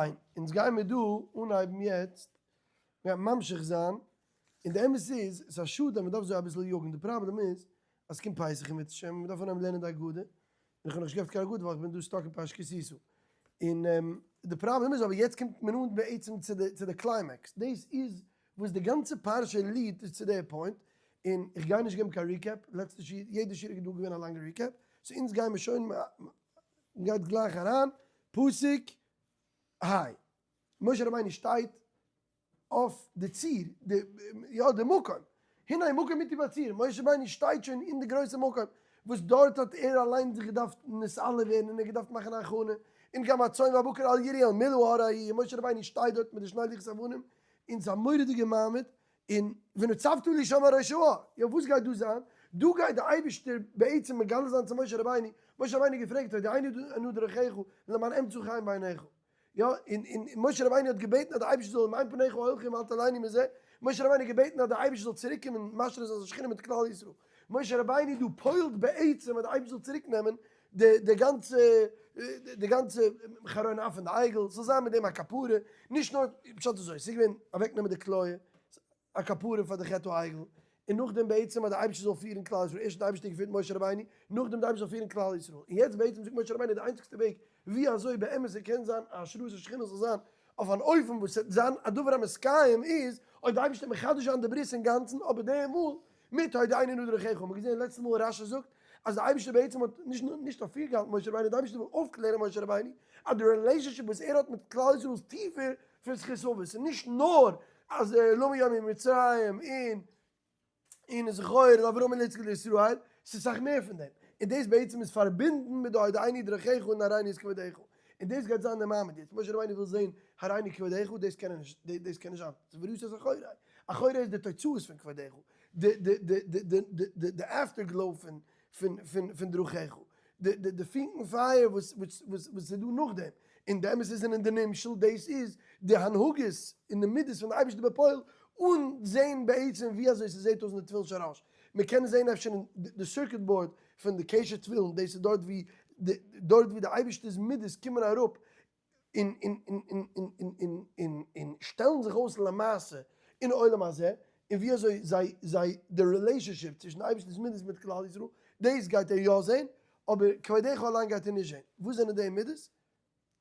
פיין, אונז גיימיר דא אנהייבן יעצט, מ'גייט ממשיך זיין, און די אמת איז, ס'איז א שאד אז מ'דארף אזוי אביסל יאגן, די פראבלעם איז אז ס'קומט פסח אם ירצה השם, און מ'דארף אנהייבן לערנען די הגדה, און איך האב נאכנישט געעפנט קיין הגדה ווייל איך בין דא stuck אין פרשת כי תשא. און די פראבלעם איז אבער יעצט קומט מען אן בעצם צו די צו די קליימעקס, דאס איז וואס די גאנצע פרשה lead איז צו די point, און איך גיי נישט געבן קיין recap, לעצטע שיעור, יעדע שיעור איז דא געווען א לאנגע recap, so אונז גיימיר שוין מ'גייט גלייך אריין, פסוק ה. משה רבינו שטייט אויף די צור, די, יא די מקום, הנה מקום איתי בצור, משה רבינו שטייט שוין אין די גרויסע מקום, וואס דארט האט ער אליין זיך געדארפט נתעלה ווערן און ער האט געדארפט מאכן א הכנה, און גם הצאן והבקר אל ירעו אל מול ההר ההוא, און משה רבינו שטייט דארט מיט די שני לוחות אבנים, און ס'איז א מורא'דיגע מעמד, און ונצבת לי שם על ראש ההר, יא וואס גייט דא זיין? דא גייט די אייבערשטער בעצם מגלה זיין צו משה רבינו, משה רבינו האט געפרעגט הודיעני נא דרכיך למען אמצא חן בעיניך, יא און און משה רבינו האט געבעטן אז די אייבערשטער זאל אם אין פניך הולכים אל תעלני מזה, משה רבינו האט געבעטן אז די אייבערשטער זאל צוריק קומען משרה זיין זיין שכינה מיט כלל ישראל, משה רבינו דא פועל'ט בעצם אז די אייבערשטער זאל צוריק נעמען די די גאנצע די גאנצע חרון אף פון די עגל, ס'זאל זיין מיט דעם א כפרה, נישט נאר פשט אזוי, ס'איז געווען אוועק נעמען די כליה, א כפרה פאר די חטא העגל, און נאכדעם בעצם אז די אייבערשטער זאל פירן כלל ישראל, ערשט האט די אייבערשטער געפירט משה רבינו, נאכדעם די אייבערשטער זאל פירן כלל ישראל, און יעצט בעצם זאגט משה רבינו די איינציגסטע וועג ווי אזוי באמת ס'קען זיין א השראת השכינה זאל זיין אויף אן אופן וואס ס'וועט זיין א דבר המתקיים איז אויב די אייבערשטער מחדש זיין די ברית אינגאנצן אבער די מאל מיט הודיעני נא דרכיך האט מען געזען לעצטע מאל רשי זאגט אז די אייבערשטער בעצם האט נישט נישט אפירגעהאלטן משה רבינו די אייבערשטער וויל אויפקלערן משה רבינו אז די relationship וואס ער האט מיט כלל ישראל איז טיפער פון זכות אבות און נישט נאר אז למה יאמר מצרים און און זכור לאברהם ליצחק לישראל, ס'איז סאך מער פון דעם, און דאס בעצם איז פארבינדן מיט די הודיעני דרכיך און הראני את כבודך, און דאס גייט זיין די מעמד יעצט, משה רבינו וויל זען הראני כבודך, דאס קען ער נישט, דאס קען נישט זיין, ס'איז וראית את אחורי, אחורי איז די תוצאות פון כבודך, די די די די די די די די afterglow פון פון פון פון דרכיך, די די די פונקן פייער וואס וואס וואס וואס איז דא נאכדעם, און די אמת איז אין די נמשל דאס איז די הנהגות און די מידות פון די אייבערשטער בפועל אן זעהן בעצם ווי אזוי ס'זעהט אויס אין די תפילין של ראש, מ'קען זעהן אפשר אין די circuit board פון די קשר תפילין דאס איז דארט ווי די דארט ווי די אייבערשטער'ס מידות קומען אראפ און און און און און און און און און שטעלן זיך אויס למעשה אין עולם הזה, און ווי אזוי זיי זיי די relationship צווישן די אייבערשטער'ס מידות מיט כלל ישראל, דאס גייט ער יא זען, אבער כבודך אליין גייט ער נישט זען. וואס זענען די מידות?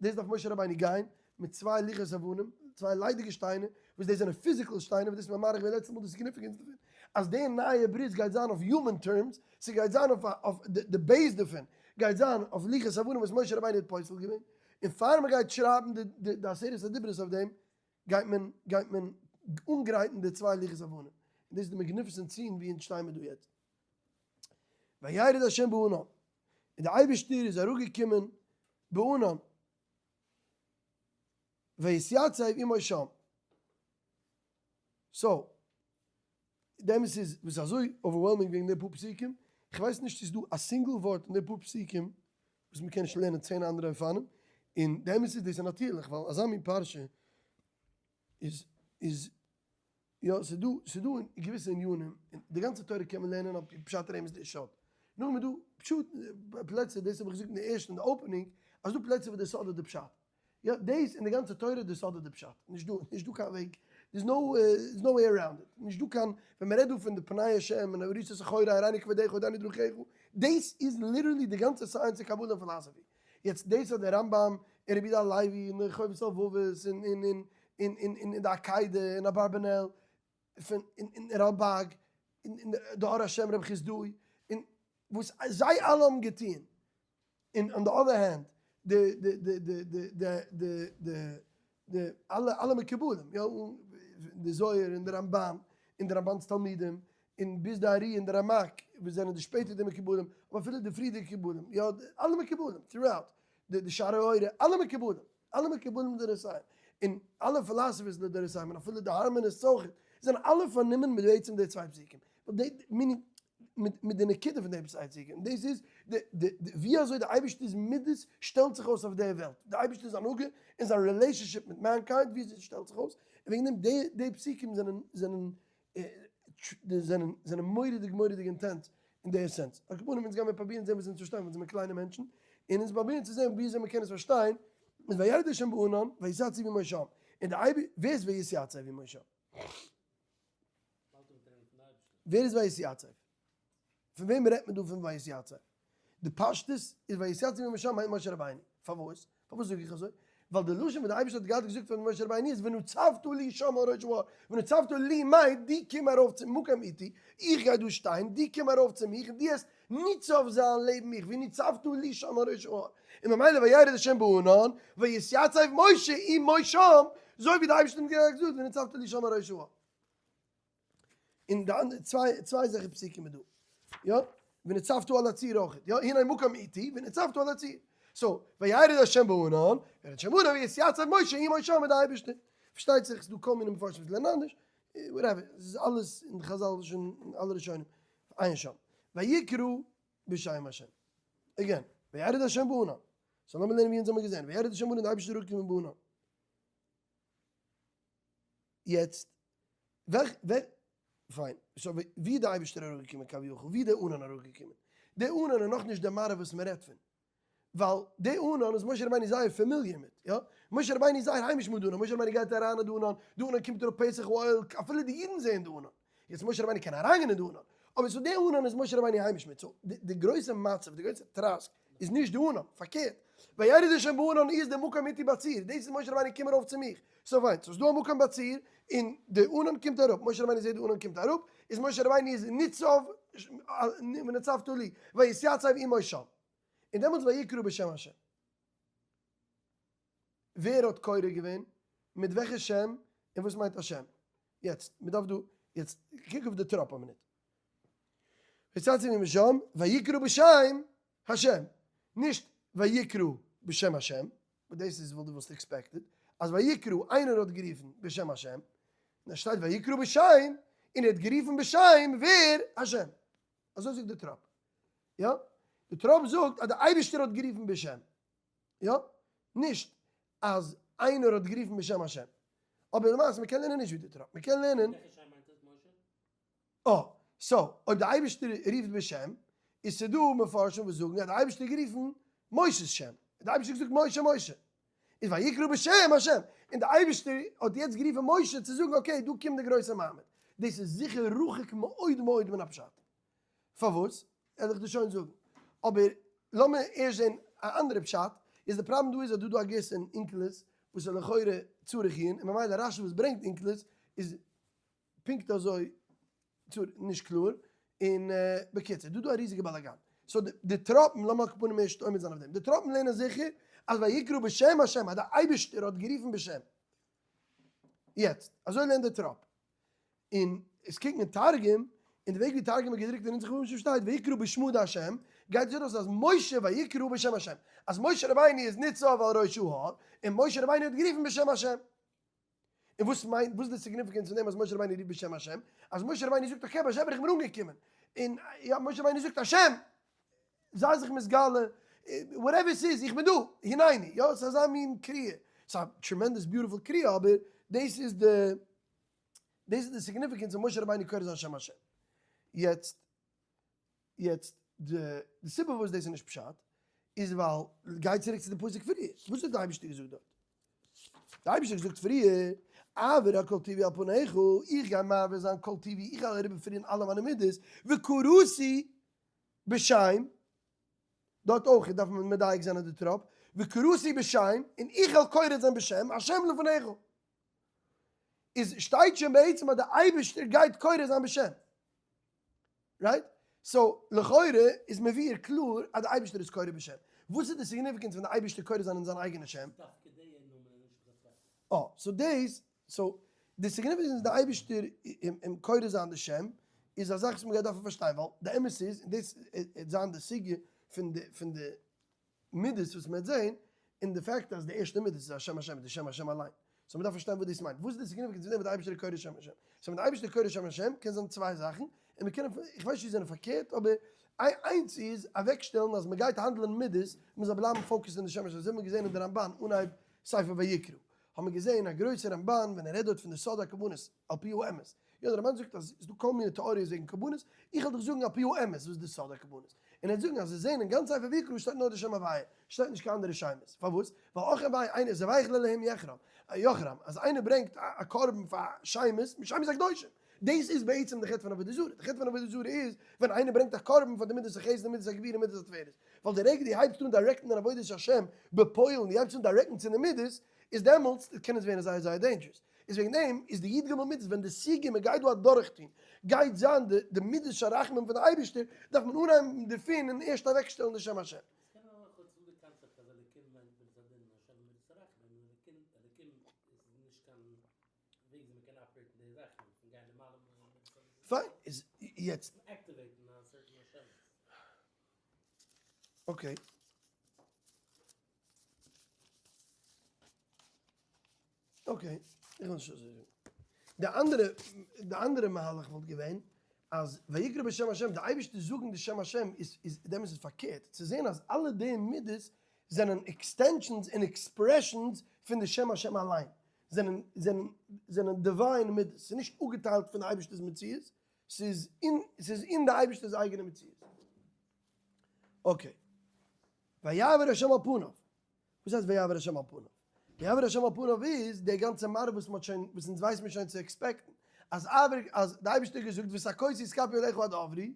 דאס דארף משה רבינו גיין מיט צוויי לוחות אבנים, צוויי ליידיגע שטיינער, וואס דאס זענען physical שטיינער, וואס דאס איז מען מאריך געווען לעצטע מאל די significance דערפון, אז די נייע ברית גייט זיין אויף human terms, ס'גייט זיין אויף אויף די base דערפון גייט זיין אויף לוחות אבנים וואס משה רבינו האט פוסל געווען, און פאר מ'גייט שרייבן די די עשרת הדיברות אויף דעם, גייט מען גייט מען אנגרייטן די צוויי לוחות אבנים, און דאס איז די magnificent scene ווי אונז שטייען מיר דא יעצט. וירד ה' בענן, און דער אייבערשטער איז אראפגעקומען בענן, ויתייצב עמו שם. so, די אמת איז, וואס איז אזוי overwhelming וועגן די פאר פסוקים, איך ווייס נישט צו ס'איז דא א single ווארט אין די פאר פסוקים וואס מ'קען נישט לערנען צען אנדערע אופנים, און די אמת איז דאס איז נאטירליך, ווייל אזא מין פרשה איז איז יא ס'איז דא ס'איז דא אין געוויסע ענינים, אין די גאנצע תורה קען מען לערנען על פי פשט רמז דרשות, נאכדעם איז דא פשוט פלעצער, דאס האב איך געזאגט אין די ערשטע אין די opening, אז ס'דא פלעצער וואס די סוד איז די פשט, יא דאס אין די גאנצע תורה די סוד איז די פשט, נישט דא נישט דא קיין וועג, there's no there's no way around it, נישט דא קיין, ווען מען רעדט דא פון די פני השם און וראית את אחורי הראני כבודך הודיעני דרכיך, דאס איז literally די גאנצע science און קבלה און philosophy, יעצט דאס האט דער רמב ם און רבי יהודה הלוי און די חובת הלבבות און און און און און און די עקידה און אברבנאל פון און און רלבג און און די אור השם רבי חסדאי און וואס זיי אלע האבן געטוהן און on the other hand די די די די די די די די די אלע אלע מקובלים יא די זוהר און די רמבן און די רמבן'ס תלמידים און ביז די ארי און די רמק וואס זענען די שפעטערדיגע מקובלים אבער אפילו די פריערדיגע מקובלים יא אלע מקובלים throughout די די שערי אורה אלע מקובלים אלע מקובלים לדורותיהם און אלע philosophers לדורותיהם און אפילו די harmonists אויכעט זענען אלע פארנומען מיט בעצם די צוויי פסוקים meaning מיט די נקודה פון די צוויי פסוקים און דאס איז די די ווי אזוי די אייבערשטער'ס מידות שטעלט זיך אויס אויף די וועלט, די אייבערשטער'ס הנהגה און זיין relationship מיט mankind ווי אזוי עס שטעלט זיך אויס, און וועגן דעם די די פסוקים זענען זענען זענען זענען מורא'דיג מורא'דיג intense אין די sense. על כל פנים אונז גיימיר פרובירן זען וואס אונז פארשטיין ווייל אונז זעמיר קליינע מענטשן, און אונז פרובירן צו זען ווי אזוי מ'קען עס פארשטיין. איז וירד השם בענן ויתיצב עמו שם, און די אייבער, ווער איז ויתיצב עמו שם? ווער איז ויתיצב? פון וועם רעדט מען דא פון ויתיצב? די פשטות איז ויתיצב עמו שם מיינט משה רבינו. פארוואס? פארוואס זאג איך אזוי? ווייל די לשון וואס די אייבערשטער האט געהאט געזאגט פאר משה רבינו איז ונצבת לי שם על ראש ההר, ונצבת לי מיינט דו קום ארויף צום מקום איתי, איך גיי דא שטיין, דו קום ארויף צו מיך און דו העסט ניצב זיין לעבן מיך, ונצבת לי שם על ראש ההר. און ממילא וירד השם בענן, ויתיצב משה עמו שם, אזוי ווי די אייבערשטער האט געהאט געזאגט ונצבת לי שם על ראש ההר. און די אנדערע צוויי אזעלכע פסוקים איז דא. יא, ונצבת על הצור אויך. יא, הנה מקום איתי, ונצבת על הצור. so, וירד השם בענן, וירד השם בענן, ויתיצב משה עמו שם מיט די אייבערשטער. פארשטייט זיך ס'איז דא כל מיני מפרשים וואס לערנען אנדערש, whatever, ס'איז אלעס אין חזל שוין אין אלע ראשונים, עיין שם. ויקרא בשם השם. again, וירד השם בענן. so לאמיר לערנען ווי אונז האמיר געזען, וירד השם בענן, די אייבערשטער איז אראפגעקומען בענן. יעצט, וועלכ, ווער, פיין, so ווי איז די אייבערשטער אראפגעקומען כביכול? ווי איז די ענן אראפגעקומען? די ענן איז נאכנישט די מראה וואס מען רעדט פון, ווייל די ענן איז משה רבינו זייער familiar מיט, יא? משה רבינו איז זייער היימיש מיט די ענן, משה רבינו גייט אריין אין די ענן, די ענן קומט אראפ פסח האוהל, אפילו די אידן זעען די ענן, יעצט משה רבינו קען אריינגיין אין די ענן, אבער so די ענן איז משה רבינו היימיש מיט, so די גרויסע מצב, די גרויסע טראסק איז נישט די ענן, פארקערט, וירד השם בענן איז די מקום איתי בצור, דאס איז משה רבינו קום ארויף צו מיך, so פיין, so ס'איז דא א מקום בצור, און די ענן קומט אראפ, משה רבינו זעט די ענן קומט אראפ, איז משה רבינו איז ניצב, ונצבת לי, ויתיצב עמו שם, און דעמאלטס ויקרא בשם השם. ווער האט קורא געווען? מיט וועלכע שם? און וואס מיינט השם? יעצט, מען דארף דא, יעצט קוק אויף די טראפ א מינוט. ויתיצב עמו שם, ויקרא בשם השם. נישט ויקרא בשם השם, וואס דאס איז וואס דו וואלסט expected, אז ויקרא, איינער האט גערופן בשם השם, נאר שטייט ויקרא בשם, און ער האט גערופן בשם ווער? השם. אזוי זאגט די טראפ. יא? די טראפ זאגט אז די אייבערשטער האט גערופן בשם. יא? נישט אז איינער האט גערופן בשם השם. אבער למעשה מ'קען לערנען נישט ווי די טראפ. מ'קען לערנען. וועלכע שם מיינט עס משה? אה, so, אויב די אייבערשטער רופט בשם, איז ס'דא מפרשים וואס זאגן אז די אייבערשטער האט גערופן משה'ס שם. די אייבערשטער האט געזאגט משה משה. איז ויקרא בשם השם. און די אייבערשטער האט יעצט גערופן משה צו זאגן okay, דא קומט די גרויסע מעמד. דאס איז זיכער רחוק מאוד מאוד מן הפשט. פארוואס? וועל איך דיר שוין זאגן. אבער לאמיר ערשט זען א אנדערע פשט, איז די פראבלעם דא איז אז דא דא א גירסא אין אונקלוס וואס איז לכאורה צריך עיון, און ממילא רשי וואס ברענגט אונקלוס איז פונקט אזוי נישט קלאר, און בקיצור, דא דא א ריזיגע באלאגאן. so די טראפן, לאמיר על כל פנים ערשט עומד זיין אויף דעם, די טראפן לערנען זיכער אז ויקרא בשם השם, אז די אייבערשטער האט גערופן בשם. יעצט, אזוי לערנט די טראפ. און עס קוקן אין תרגום, און די וועג ווי תרגום איז געדרוקט אין אונזער חומש שטייט ויקרא בשמא דהשם, גייט עס ארויס אז משה ויקרא בשם השם, אז משה רבינו איז ניצב על ראש ההר, און משה רבינו האט גערופן בשם השם. און וואס מיינט, וואס איז די significance פון דעם אז משה רבינו רופט בשם השם? אז משה רבינו זאגט okay באשעפער איך בין אנגעקומען, און יא משה רבינו זאגט השם זיי זיך מתגלה, whatever ס'איז, איך בין דא, הנני, יא ס'איז אזא מין קריאה, ס'איז א tremendous beautiful קריאה אבער דאס איז די דאס איז די significance פון משה רבינו קורא זיין שם השם. יעצט, יעצט, די סיבה פארוואס דאס איז נישט פשט, איז ווייל, גיי צוריק צו די פסוק פריער, וואס האט די אייבערשטער געזאגט דארט? די אייבערשטער האט געזאגט פריער, אעביר כל טובי על פניך, איך גיי מעביר זיין כל טובי, איך גיי אריבערפירן אלע מיינע מידות, וקראתי בשם, דארט אויך דארף מען מדייק זיין אויף די טראפ, וקראתי בשם, און איך וועל קורא זיין בשם השם לפניך. איז שטייט שוין בעצם אז די אייבערשטער גייט קורא זיין בשם. right? so לכאורה איז מבואר קלאר אז די אייבערשטער איז קורא בשם. וואס איז די significance פון די אייבערשטער קורא זיין אין זיין אייגענע שם? דווקא די נאמען און נישט עפעס א צווייטע. אה, so דאס, so די significance פון די אייבערשטער אים קורא זיין די שם איז א זאך וואס מ'גייט דארפן פארשטיין, ווייל די אמת איז, און דאס וועט זיין די סוגיא פון די פון די מידות וואס מ'וועט זעהן, און די fact אז די ערשטע מידות איז השם השם איז די שם השם אליין. so מ'דארף פארשטיין וואס דאס מיינט. וואס איז די significance פון דעם וואס די אייבערשטער איז קורא שם השם? so ווען די אייבערשטער איז קורא שם השם קען זיין צוויי זאכן, און מ'קען, איך ווייס נישט צו זיי זענען פארקערט, אבער איינס איז אוועקשטעלן אז מ'גייט האנדלען מידות, מ'זאל בלייבן focused אין די שם השם. אזוי האט מען געזעהן אין די רמבן אנהייב ספר ויקרא. האט מען געזעהן א גרויסע רמבן ווען ער רעדט דארט פון די סוד הקרבנות על פי האמת. יא, די רמבן זאגט אז ס'איז דא כל מיני טעאריעס וועגן קרבנות, איך וועל דיך זאגן על פי האמת וואס איז די סוד הקרבנות. און ער וועט זאגן אז זיי זעהן אין גאנץ ספר ויקרא שטייט נאר די שם הוויה, שטייט נישט קיין אנדערע שמות, פארוואס? ווייל אכן וויי איינער זבח לאלהים יחרם, יחרם, אז איינער ברענגט א קרבן פאר שמות, משמות הקדושים, דאס איז בעצם די חטא פון עבודה זרה, די חטא פון עבודה זרה איז ווען איינער ברענגט א קרבן פאר די מידת החסד און מידת הגבורה און מידת התפארת, ווייל די רגע דו הייבסט אן direct ן אין עבודת השם בפועל און דו הייבסט אן direct ן צו די מידות, איז דעמאלטס קען עס ווערן זייער זייער dangerous. איז וועגן דעם איז די י ג מידות ווען די סוגיא מען גייט דא אדורכטון גייט זיין די די מידות של רחמים פון די אייבערשטער, דארף מען אנהייבן דערפון און ערשט אוועקשטעלן די שם השם. עס קען אויך אויך צו די קאנצעפט אז אלוקים מיינט מידת הדין און השם איז מידת הרחמים און אלוקים אלוקים איז נישט קיין וועג ווי מען קען operate ן די זאכן פון גיין למעלה ממידת הדין. פיין, איז יעצט. activate ן א certain השם. Okay. Okay, איך וויל נישט אזוי זאגן. די אנדערע, די אנדערע מהלך וואלט געווען אז ויקרא בשם השם, די אייבערשטער זאגן די שם השם איז איז דעמאלטס איז פארקערט, צו זען אז אלע די מידות זענען extensions און expressions פון די שם השם אליין, זענען זענען זענען divine מידות, ס'איז נישט אפגעטיילט פון די אייבערשטער'ס מציאות, ס'איז אין ס'איז אין די אייבערשטער'ס אייגענע מציאות. Okay. ויעבר השם על פניו. וואס הייסט ויעבר השם על פניו? ויעבר השם על פניו איז די גאנצע מראה וואס מ'האט שוין, וואס אונז ווייסן מיר שוין צו expect ן, אז עבר, אז די אייבערשטער האט געזאגט וסכותי את כפי עליך עד עברי,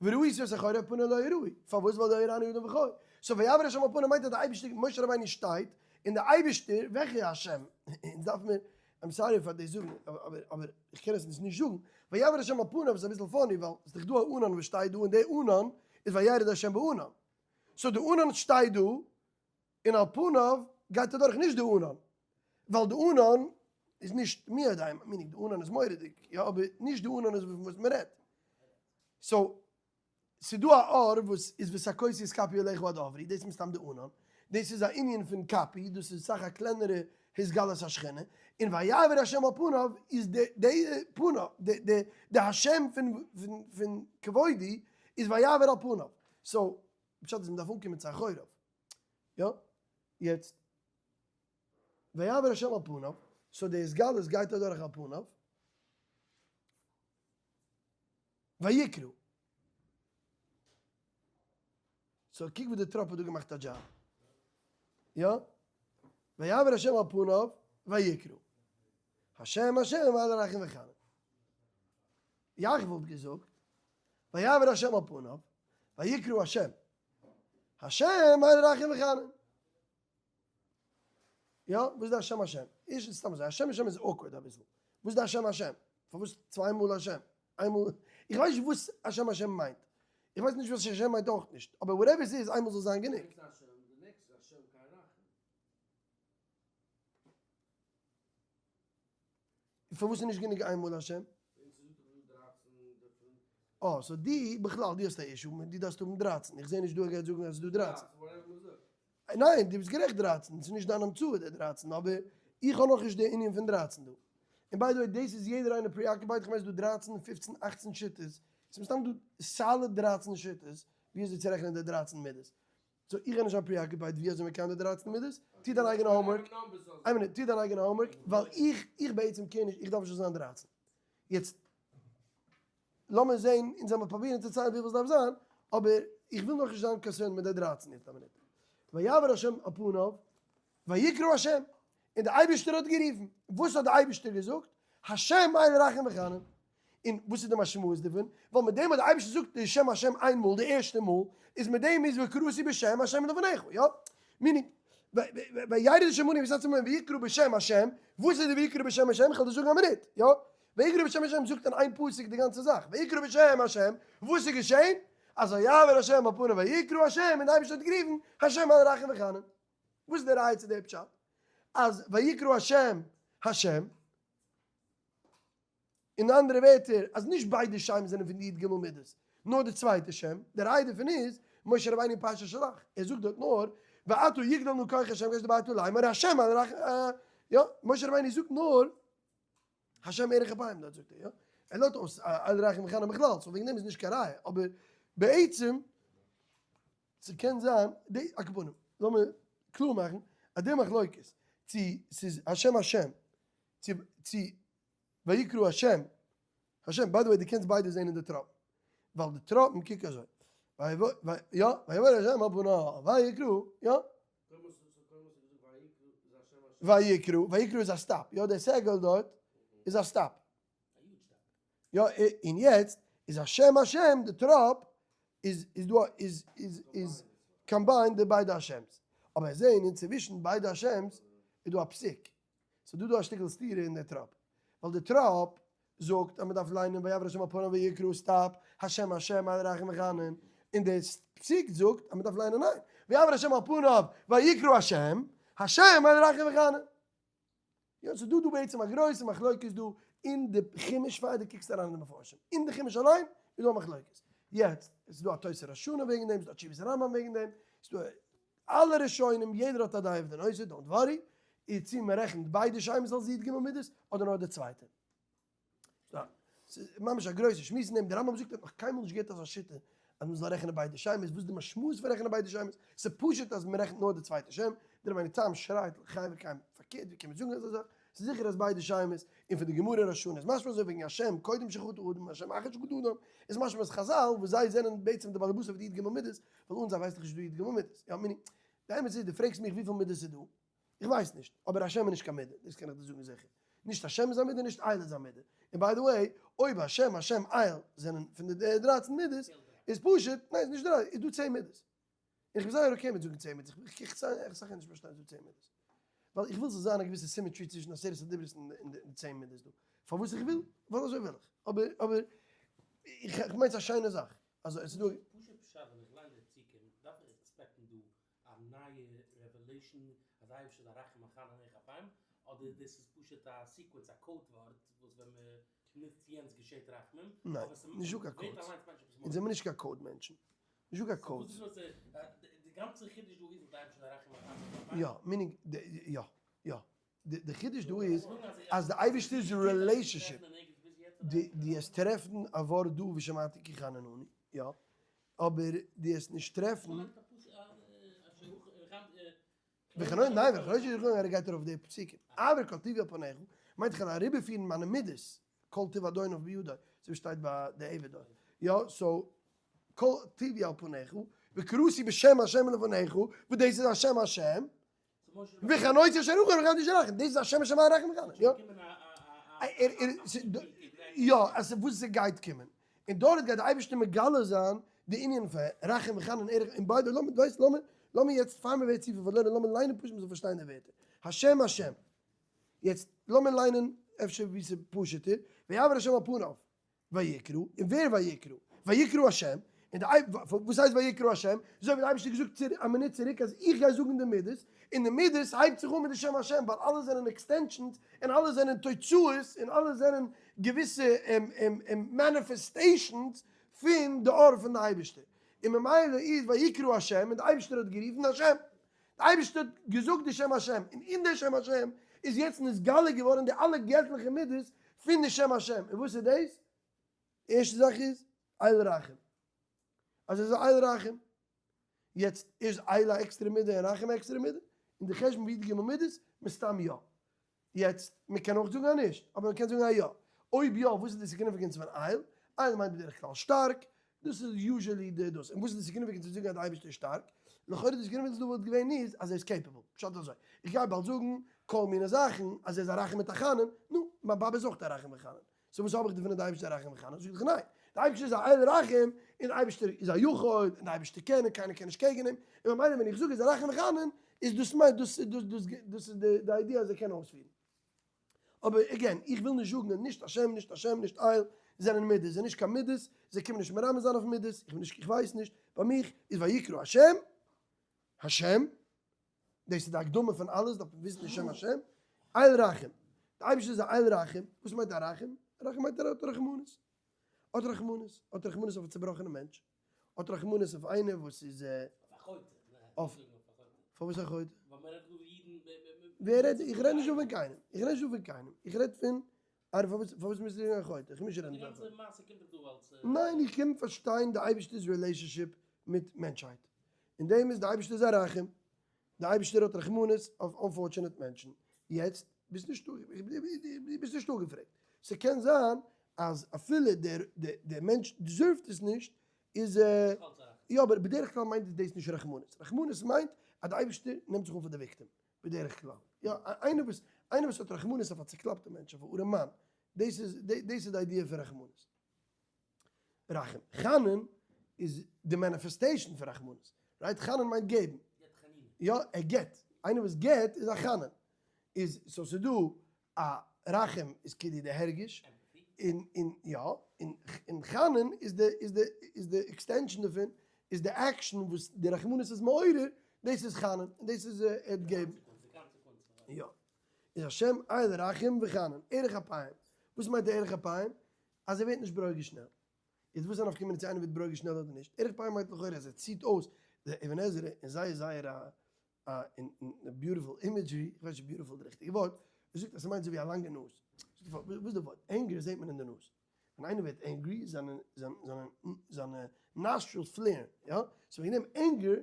וראית את אחורי ופני לא יראו, פארוואס ווייל לא יראני אדם וחי. So ויעבר השם על פניו מיינט אז די אייבערשטער, משה רבינו שטייט, און די אייבערשטער, וועלכע השם? אונז דארף מיר, I'm sorry פאר דאס זאגן, אבער אבער איך קען עס נישט נישט זאגן, ויעבר השם על פניו איז אביסל funny ווייל ס'איז דאך דא א ענן וואס שטייט דא און די ענן איז וירד השם בענן. So די ענן שטייט דא, און על פניו גייט אדורך נישט די ענן, ווייל די ענן איז נישט מי יודע, meaning די ענן איז מורא'דיג, יא, אבער נישט די ענן איז פון וואס מען רעדט. So, ס'איז דא א אור וואס איז וסכותי את כפי עליך עד עברי, דאס איז מסתם די ענן, דאס איז א ענין פון כפי, דאס איז סאך א קלענערע התגלות השכינה, און ויעבר השם על פניו איז די די פניו, די די די השם פון פון כבודי איז ויעבר על פניו. So, פשט איז מ'דארף אנקומען צו אחוריו. יא? יעצט, ויעבר השם על פניו, so די התגלות גייט אדורך על פניו, ויקרא. So קוק ווי די טראפ האט דא געמאכט א דזשאב. יא? ויעבר השם על פניו, ויקרא. השם השם אל רחום וחנון. יאך וואלט געזאגט, ויעבר השם על פניו, ויקרא השם, השם אל רחום וחנון. יא, וואס איז די השם השם? ערשטנס סתם אזוי, השם השם איז awkward אביסל. וואס איז די השם השם? פארוואס צוויי מאל השם? איינמאל, איך ווייס נישט וואס השם השם מיינט. איך ווייס נישט וואס השם מיינט אויך נישט. אבער whatever ס'איז, איינמאל זאל זיין גענוג. פארוואס איז נישט גענוג איינמאל השם? אה, so די, בכלל, די האסט א issue, די דארפסט האבן 13, איך זע נישט דא ער גייט זאגן אז ס'איז דא 13. ניין, די ביסט גערעכט 13, ס'איז נישט דיין המצאה די 13, אבער איך האב נאכנישט די ענין פון 13 דא. און by the way, דאס איז יעדער איינער preoccupied, איך מיין ס'איז דא 13, 15, 18 שיטות, ס'איז מסתם דא solid 13 שיטות ווי אזוי צו רעכענען די 13 מידות. So איך גיי נישט זיין preoccupied ווי אזוי מען קען די 13 מידות, טו דיין אייגענע homework, איין מינוט, טו דיין אייגענע homework, ווייל איך, איך בעצם care נישט, איך דארף נישט זאל זיין 13. יעצט, לאמיר זען, אונז זעמיר פרובירן צו ציילן וויפיל עס דארף זיין, אבער איך וויל נאכנישט זיין concerned מיט די 13 יעצט א מינוט. ויעבר השם על פניו, ויקרא השם, און דער אייבערשטער האט גערופן. וואס האט דער אייבערשטער געזאגט? השם אל רחום וחנון. און וואס איז די משמעות דערפון? ווייל מיט דעם האט דער אייבערשטער געזאגט די שם השם איין מאל, די ערשטע מאל, איז מיט דעם איז וקראתי בשם השם לפניך, יא? meaning, וירד השם ענן ויתיצב עמהם ויקרא בשם השם, וואס איז די ויקרא בשם השם? איך וועל דיר זאגן א מינוט, יא? ויקרא בשם השם זאגט אין איין פסוק די גאנצע זאך, ויקרא בשם השם, וואס איז געשען? אז ויעבר השם על פניו ויקרא השם, און די אייבערשטער האט גערופן, השם אל רחום וחנון. וואס איז די ראיה צו די פשט? אז ויקרא השם השם, אין אנדערע ווערטער אז נישט ביידע שמות זענען פון די י ג מידות, נאר די צווייטע שם, די ראיה דערפון איז, משה רבינו אין פרשת שלח, ער זאגט דארט נאר, ועתה יגדל נא כח השם כאשר דברת לאמר השם אל רח יא, משה רבינו זאגט נאר השם ארך אפיים דארט זאגט ער יא, ער לאזט אויס אל רחום וחנון בכלל, so וועגן דעם איז נישט קיין ראיה, אבער בעצם ס'קען זיין די על כל פנים, לאמיר קלאר מאכן אז די מחלוקת צו ס'איז השם השם צו צו ויקרא השם השם, by the way דו קענסט ביידע זעהן אין די טראפן, ווייל די טראפן קוק אזוי. יא, ויעבור השם על פניו, ויקרא, יא. ויקרא, ויקרא איז א stop, יא, דער סגול דארט איז א stop. יא, און יעצט איז השם השם, די טראפ איז איז דא איז איז איז combined די ביידע השם'ס. אבער זעהן אינצווישן ביידע השם'ס איז דא א פסיק. ס'איז דא דא א שטיקל סתירה אין די טראפ. ווייל די טראפ זאגט אז מ'דארף ליינען ויעבור השם על פניו ויקרא stop, השם השם אל רחום וחנון, און די פסיק זאגט אז מ'דארף ליינען ניין, ויעבור השם על פניו ויקרא השם, השם אל רחום וחנון. יא, ס'איז דא דא בעצם א גרויסע מחלוקת דא אין די חומש פאר דו קוקסט אריין אין די מפרשים. אין די חומש אליין איז דא א מחלוקת. יעצט, עס איז דא א תוס' ראש השנה וועגן דעם, ס'איז דא א תשובת הרמב ם וועגן דעם, ס'איז דא אלע ראשונים, יעדער האט א דעה אויף די נושא, don't worry, איז צו מען רעכנט ביידע שמות אלס י"ג מידות, אדער נאר די צווייטע. ס'איז ממש א גרויסע שמועס אין דעם, דער רמב ם זאגט ער האט נאך קיינמאל נישט געהערט אזא שיטה אז מען זאל רעכענען ביידע שמות, וואס איז די משמעות פון רעכענען ביידע שמות? ס'איז פשוט אז מען רעכנט נאר די צווייטע שם, דער רבינו תם שרייט חי וקיים פארקערט, ווי קען מען זאגן אזא זאך? ס'איז זיכער אז ביידע שמות, און פון די גמרא ראש השנה איז משמע אזוי וועגן השם קודם שחטא אדם השם אחר שחטא אדם, איז משמע אז חזל וואס זיי זענען בעצם די בעלי הבית אויף די י"ג מידות, ווייל אונז ווייסט דאך נישט דא י"ג מידות, יא meaning, די אמת איז דו פרעגסט מיך וויפיל מידות איז דא, איך ווייס נישט, אבער השם איז נישט קיין מידה, דאס קען איך דיר זאגן זיכער, נישט השם איז א מידה נישט אל איז א מידה, און by the way, אויב השם השם אל זענען פון די 13 מידות, איז פשוט, ניין ס'איז נישט דריי, איז דא 10 מידות. און איך בין זייער okay מיט זאגן 10 מידות, איך איך קען נישט פארשטיין ס'דא 10 מידות. ווייל איך וויל ס'זאל זיין א געוויסע symmetry צווישן עשרת הדיברות און די 10 מידות דא. פארוואס איך וויל? ווייל אזוי וויל איך. אבער אבער איך מיין ס'איז א שיינע זאך. אז עס איז דא. פשוט פשט ווען איך ליין די פסוקים דארף איך expect ן דא א נייע revelation אז די אייבערשטער איז א רחום וחנון ארך אפים, אדער דאס איז פשוט א sequence א code ווארט וואס ווען מען נוצט יענץ געשעט רחמים, ניין, נישט דא קיין codes. אונז זעמיר נישט קיין code מענטשן. נישט דא קיין codes. יא, meaning, יא, יא. די חידוש דא איז אז די אייבערשטער'ס relationship, די העסט טרעפן א ווארט דא ושמעתי כי חנון אני, יא, אבער די העסט נישט טרעפן. וחנון, ניין, וחנון ש ער גייט ארויף די פסוקים, אעביר כל טובי על פניך, מיינט איך וועל אריבערפירן מיינע מידות, כל טוב אדוניו בידו, אזוי ווי שטייט ביי די עבד דארט, יא, so כל טובי על פניך, וקראתי בשם השם לפניך, וואס דאס איז השם השם, וחנותי אשר אוכל וחנותי אשר אכן, דאס איז השם השם הרחם וחנון, יא. יא, אז וואס ס'גייט קומען. און דארט גייט די אייבערשטער מגלה זיין די ענין פון רחם וחנון ארך, און by the לאמיר, ווייסט, לאמיר, לאמיר יעצט פאר מ'ווערט צופיל פארלוירן, לאמיר ליינען פשוט מ'זאל פארשטיין די ווערטער. השם השם. יעצט לאמיר ליינען אפשר ווי ס'איז פשוט'ער, ויעבר השם על פניו. ויקרא, און ווער ויקרא? ויקרא השם, און די וואס הייסט ויקרא השם? אזוי ווי די אייבערשטער האט געזאגט צו א מינוט צוריק אז איך גיי זאגן די מידות, און די מידות הייבט זיך אן מיט די שם השם, ווייל אלע זענען extensions, און אלע זענען תוצאות, און אלע זענען געוויסע manifestations פון די אור פון די אייבערשטער, און ממילא איז ויקרא השם, און די אייבערשטער האט גערופן השם, די אייבערשטער האט געזאגט די שם השם, און אין די שם השם איז יעצט נתגלה געווארן די אלע געטליכע מידות פון די שם השם, און וואס איז דאס? די ערשטע זאך איז אל רחום, אז ער איז א אל רחום, יעצט איז אל א עקסטערע מידה און רחום א עקסטערע מידה? אין די חשבון ווי די ג' מידות? מסתם יא. יעצט, מען קען אויך זאגן אז נישט, אבער מען קען זאגן אז יא. אויב יא, וואס איז די significance פון אל? אל מיינט בדרך כלל שטארק, דאס איז usually די דאס. און וואס איז די significance פון זאגן אז די אייבערשטער איז שטארק? לכאורה די significance דא וואלט געווען איז אז ער איז capable. פשט אזוי, איך גיי באלד זאגן כל מיני זאכן אז ער איז א רחום מיט א חנון, נו, מיין באבע איז אויך א רחום וחנון. so וואס האב איך דערפון אז די אייבערשטער איז א רחום וחנון? זאג איך ניין, די אייבערשטער איז א אל רחום, און די אייבערשטער איז א יכול, און די אייבערשטער קען און קיינער קען נישט קעגן אים, און ממילא ווען איך זאג ער איז א רחום וחנון, איז דאס מיינט דאס דאס דאס דאס איז די idea אז ער קען אויספירן. אבער again, איך וויל נישט זאגן אז נישט השם, נישט השם, נישט אל, זענען מידות, זענען נישט קיין מידות, זיי קומען נישט מרמז זיין אויף מידות, איך בין נישט, איך ווייס נישט, ביי מיך איז ויקרא השם, השם, דאס איז די הקדמה פון אלעס, דארף מען וויסן די שם השם, אל רחום, די אייבערשטער איז א אל רחום, וואס מיינט א רחום? רחום מיינט ער האט רחמנות, האט רחמנות, האט רחמנות אויף א צובראכענע מענטש, האט רחמנות אויף איינער וואס איז אויף פארוואס א חוטא? ווער רעדט? איך רעד נישט דא פון קיינעם, איך רעד נישט דא פון קיינעם, איך רעד פון איינער, פארוואס פארוואס מוזטו זאגן א חוטא? איך מוז נישט רעדן פון א חוטא. ניין איך קום פארשטיין די אייבערשטער'ס relationship מיט מענטשהייט, אין דעם איז די אייבערשטער איז א רחום, די אייבערשטער האט רחמנות אויף unfortunate מענטשן, יעצט ביסט נישט ביסט נישט אפגעפרעגט, ס'קען זיין אז אפילו דער דער מענטש deserve ט עס נישט, איז. יא אבער בדרך כלל מיינט דאס נישט רחמנות, רחמנות מיינט אז די אייבערשטער נעמט זיך אן פאר די victim, בדרך כלל, יא איינער וואס איינער וואס האט רחמנות אויף א צוקלאפטע מענטש, אויף א ארעמאן, דאס איז דאס איז די idea פון רחמנות. רחום. חנון איז די manifestation פון רחמנות. Right? חנון מיינט געבן. יא, ער געבט. איינער וואס געבט איז א חנון. איז so ס'איז דא א רחום איז כאילו די הרגש, און און יא, און און חנון איז די איז די איז די extension דערפון, איז די action וואס די רחמנות איז מעורר, דאס איז חנון, און דאס איז ער האט געבן. יא. איז השם אל רחום וחנון, ארך אפיים. וואס מיינט די ארך אפיים? אז ער ווערט נישט ברוגז שנעל. איז וואס איז א נפקא מינה צו איינער ווערט ברוגז שנעל אדער נישט? ארך אפיים מיינט לכאורה אז ער ציט אויס די אבן עזרא אין זייער זייער א א beautiful imagery, איך ווייס נישט beautiful די ריכטיגע ווארט, ער זאגט אז ס'מיינט אזוי ווי א לאנגע נאז. וואס איז די ווארט? Anger זעט מען אין די נאז. ווען איינער ווערט angry זיינע זיינע זיינע nostrils flare ן, יא? So וועגן דעם anger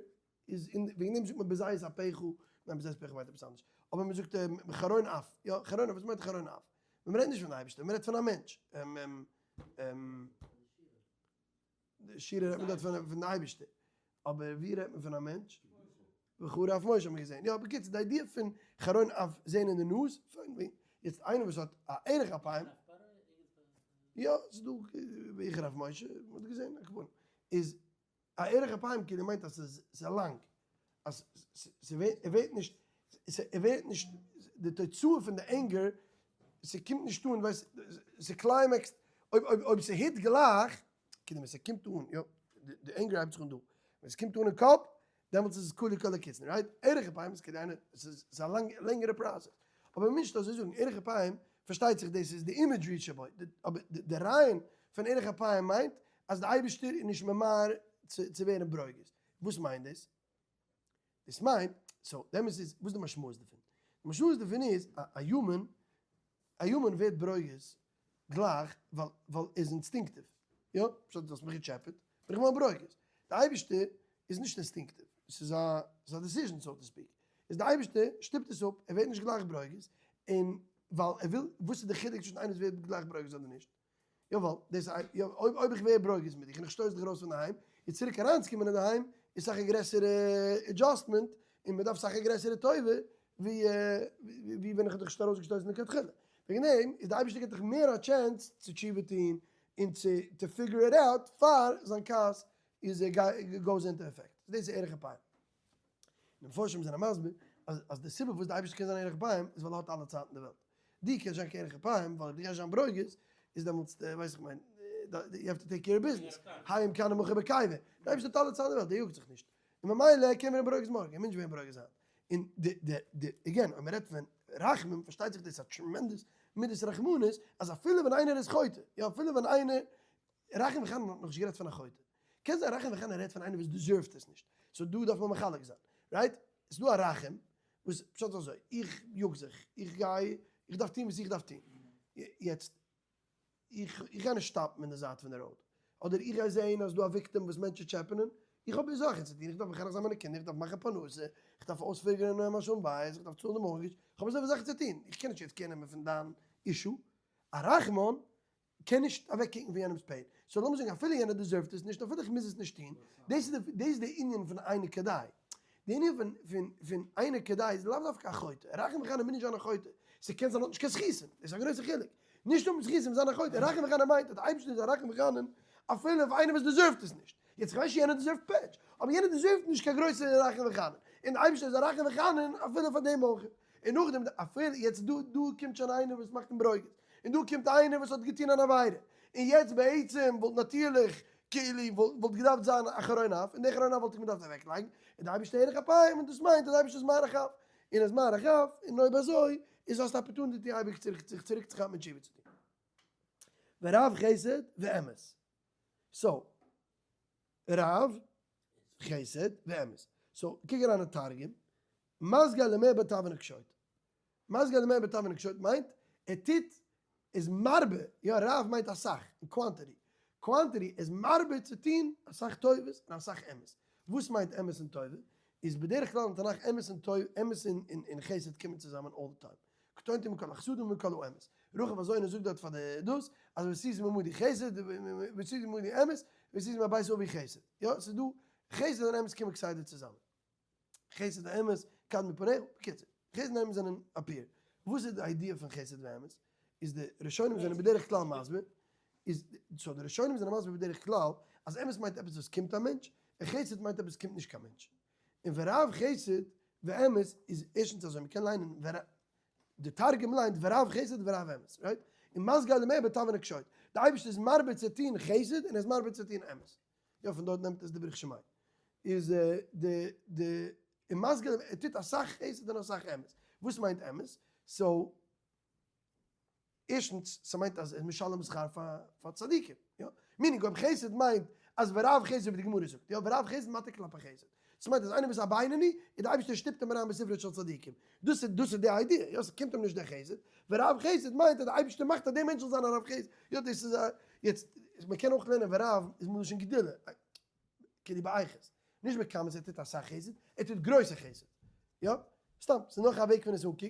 איז אין וועגן דעם זאגט מען בזעת אפיך, ניין בזעת אפיך מיינט עפעס אנדערש, אבער מען זאגט חרון אף, יא חרון אף, וואס מיינט חרון אף? מען רעדט נישט פון די אייבערשטער, מען רעדט פון א מענטש, די שירה רעדט מען דארט פון די אייבערשטער, אבער ווי רעדט מען פון א מענטש? וחרה אף משה האט מען געזען, יא בקיצור די idea פון חרון אף זען אין די נאז, פיין, יעצט איינער וואס האט א ארך אפיים, יא ס'איז דא ויחר אף משה, מען האט געזען, איז א ארך אפיים כאילו מיינט אז ס'איז לאנג, אז ס'ווערט נישט, ס'ווערט נישט, די תוצאה פון די anger, ס'קומט נישט אן, ווייסט, ס' climax ט, אויב אויב אויב ס' hit גלייך, כאילו ווען ס'קומט אן, יא, די anger הייבט זיך אן דא, ווען ס'קומט אן אין קאפ, דעמאלטס איז עס כלו כל הקיצין, right? ארך אפיים איז כאילו איינער, ס'איז א לענגערע process, אבער נישט אזוי זאגן, ארך אפיים, פארשטייט זיך דאס איז די imagery שבו, אבער די רעיון פון ארך אפיים מיינט אז די אייבערשטער איז נישט ממהר צו ווערן ברוגז. וואס מיינט דאס? דאס מיינט, so די אמת איז, וואס איז די משמעות דערפון? די משמעות דערפון איז, א human, א human ווערט ברוגז גלייך ווייל ווייל ער איז instinctive. יא, פשט דו האסט מיך געטשעפעט, בין איך געווארן ברוגז. די אייבערשטער איז נישט instinctive, עס איז א, עס איז א decision so to speak. איז די אייבערשטער שטופט עס אפ, ער ווערט נישט גלייך ברוגז, און ווייל ער וויל, וואס איז די חילוק צווישן איינער וואס ווערט גלייך ברוגז אדער נישט? יא ווייל דאס איז יא אויב אויב איך ווער ברוגז מיט דיך און איך שטויס דיך ארויס פון דערהיים איז צוריק אריינצוקומען אינדערהיים איז סאך א גרעסערע adjustment און מען דארף סאך א גרעסערע טובה ווי ווי ווען איך האב דיך נישט ארויסגעשטויסן לכתחילה. וועגן דעם איז די אייבערשטער גיבט דיך מער א chance צו תשובה טון און צו to figure it out פאר זיין כעס איז goes into effect. דאס איז ארך אפיים. די מפרשים זענען מסביר אז אז די סיבה וואס די אייבערשטער קען זיין ארך אפיים איז ווייל ער האט אלע צייט אין די וועלט. דו קענסט זיין קיין ארך אפיים ווייל אויב דו גייסט זיין ברוגז איז דעמאלטס ווייס איך מיין you have to take care business היום כאן ומחר בקבר. די אייבערשטער האט אלע צייט אין די וועלט, דער יאגט זיך נישט. און ממילא ער קען ווערן ברוגז מארגן, ער מוז נישט ווערן ברוגז היינט. און די די די again אויב מען רעדט פון רחמים פארשטייט זיך דאס א tremendous מידת רחמנות אז אפילו ווען איינער איז חוטא, יא אפילו ווען איינער רחום וחנון האט נאכנישט גערעדט פון א חוטא. קען זיין רחום וחנון רעדט פון איינער וואס deserve ט עס נישט. So דא דארף מען מחלק זיין. Right? ס'איז דא א רחום וואס פשט איז אזוי, איך יאג זיך, איך גיי, איך דארף טון וואס איך דארף טון. יעצט, איך איך גיי נישט stop ן אין די זייט פון די road. אדער איך גיי זעהן אז דא א victim וואס מענטשן טשעפענען, איך האב זאכן צו טון, איך דארף מחנך זיין מיינע קינדער, איך דארף מאכן פרנסה, איך דארף אויס figure ן מיין שלום בית, איך דארף צאלן די mortgage, איך האב אזויפיל זאכן צו טון, איך קען נישט יעצט care נעמען פון דיין issue. א רחמן קען נישט אוועקקוקן פון יענעמ'ס pain, so לאמיר זאגן אפילו יענער deserve ט עס נישט, אפילו איך מוז עס נישט טון, דאס איז די דאס איז די ענין פון אינו כדאי. די ענין פון פון פון אינו כדאי איז לאו דווקא א חוטא, רחום וחנון מוז נישט זיין א חוטא, ס'קען זיין האט נישט קיין זכותים, דאס איז א גרויסע חילוק, נישט האבן זכותים איז זיין א חוטא, רחום וחנון מיינט אז די אייבערשטער איז א רחום וחנון אפילו אויף איינער וואס deserve ט עס נישט, יעצט איך ווייס נישט יענער deserve ט פעטש, אבער יענער deserve ט נישט קיין גרויסע רחום וחנון, און די אייבערשטער איז א רחום וחנון אפילו פאר דעם אויך. און נאכדעם אפילו יעצט דא דא קומט שוין איינער וואס מאכט אים ברוגז, און דא קומט איינער וואס האט געטון אן עבירה, און יעצט בעצם וואלט נאטירליך כאילו וואלט געדארפט זיין א חרון אף, און די חרון אף וואלט איך געדארפט אוועק לייגן, און די אייבערשטער ארך אפיים, און דאס מיינט אז די אייבערשטער איז מאריך אף, און איז מאריך אף, און אויב אזוי איז האסטו opportunity אייביג זיך צוריק צו כאפן און תשובה צו טון. ורב חסד ואמת. So, רב חסד ואמת. So, קוק אריין אין תרגום, מסגי למרבה טבין וקשוט. מסגי למרבה טבין וקשוט מיינט, ער טוט, איז מרבה, יא רב מיינט אסאך, אין quantity. Quantity איז מרבה צו טון אסאך טובות און אסאך אמת. וואס מיינט אמת און טובה? איז בדרך כלל אין תנך אמת און טוב, אמת און חסד קומען צוזאמען all the time. קטונתי מכל החסדים ומכל האמת. רחב הזונה זאגט דארט פאר די דאס, אז ועשית עמדי חסד, ועשית עמדי אמת, ועשית מבית אבי חסד. יא, ס'איז דא. חסד און אמת קומען כסדר צוזאמען. חסד ואמת קדמו פניך, בקיצור, חסד און אמת זענען א pair. וואס איז די idea פון חסד ואמת? איז די ראשונים זענען בדרך כלל מסביר, איז so די ראשונים זענען מסביר בדרך כלל אז אמת מיינט עפעס וואס קומט א מענטש, און חסד מיינט עפעס וואס קומט נישט קיין מענטש. און ורב חסד ואמת איז ערשטנס אזוי, מ'קען ליינען די תרגום ליינט ורב חסד ורב אמת, right? און מסגי למעבד תבנא קשוט. די אייבערשטער איז מרבה צו טון חסד און ער איז מרבה צו טון אמת. יא פון דארט נעמט עס די ברוך שמיה. איז די די און מסגי למעבד ער טוט אסאך חסד און אסאך אמת. וואס מיינט אמת? so ערשטנס, ס'מיינט אז ער איז משלם שכר פאר צדיקים, יא? meaning אויב חסד מיינט אז ורב חסד ווי די גמרא זאגט, יא? ורב חסד מטה כלפי חסד. ס'מיינט אז איינער וואס איז א בינוני, איז די אייבערשטער שטופט אים אריין בספרו של צדיקים. דאס איז דאס איז די idea, יא? ס'קומט אים נישט דער חסד. ורב חסד מיינט אז די אייבערשטער מאכט אז דער מענטש זאל זיין א רב חסד. יא דאס איז א, יעצט, מ'קען אויך לערנען ורב איז מלשון גדולה. כאילו באיכות. נישט בכמות ער טוט אסאך חסד, ער טוט גרויסע חסד. יא? סתם, ס'איז נאך א וועג פון עס אנקוקן,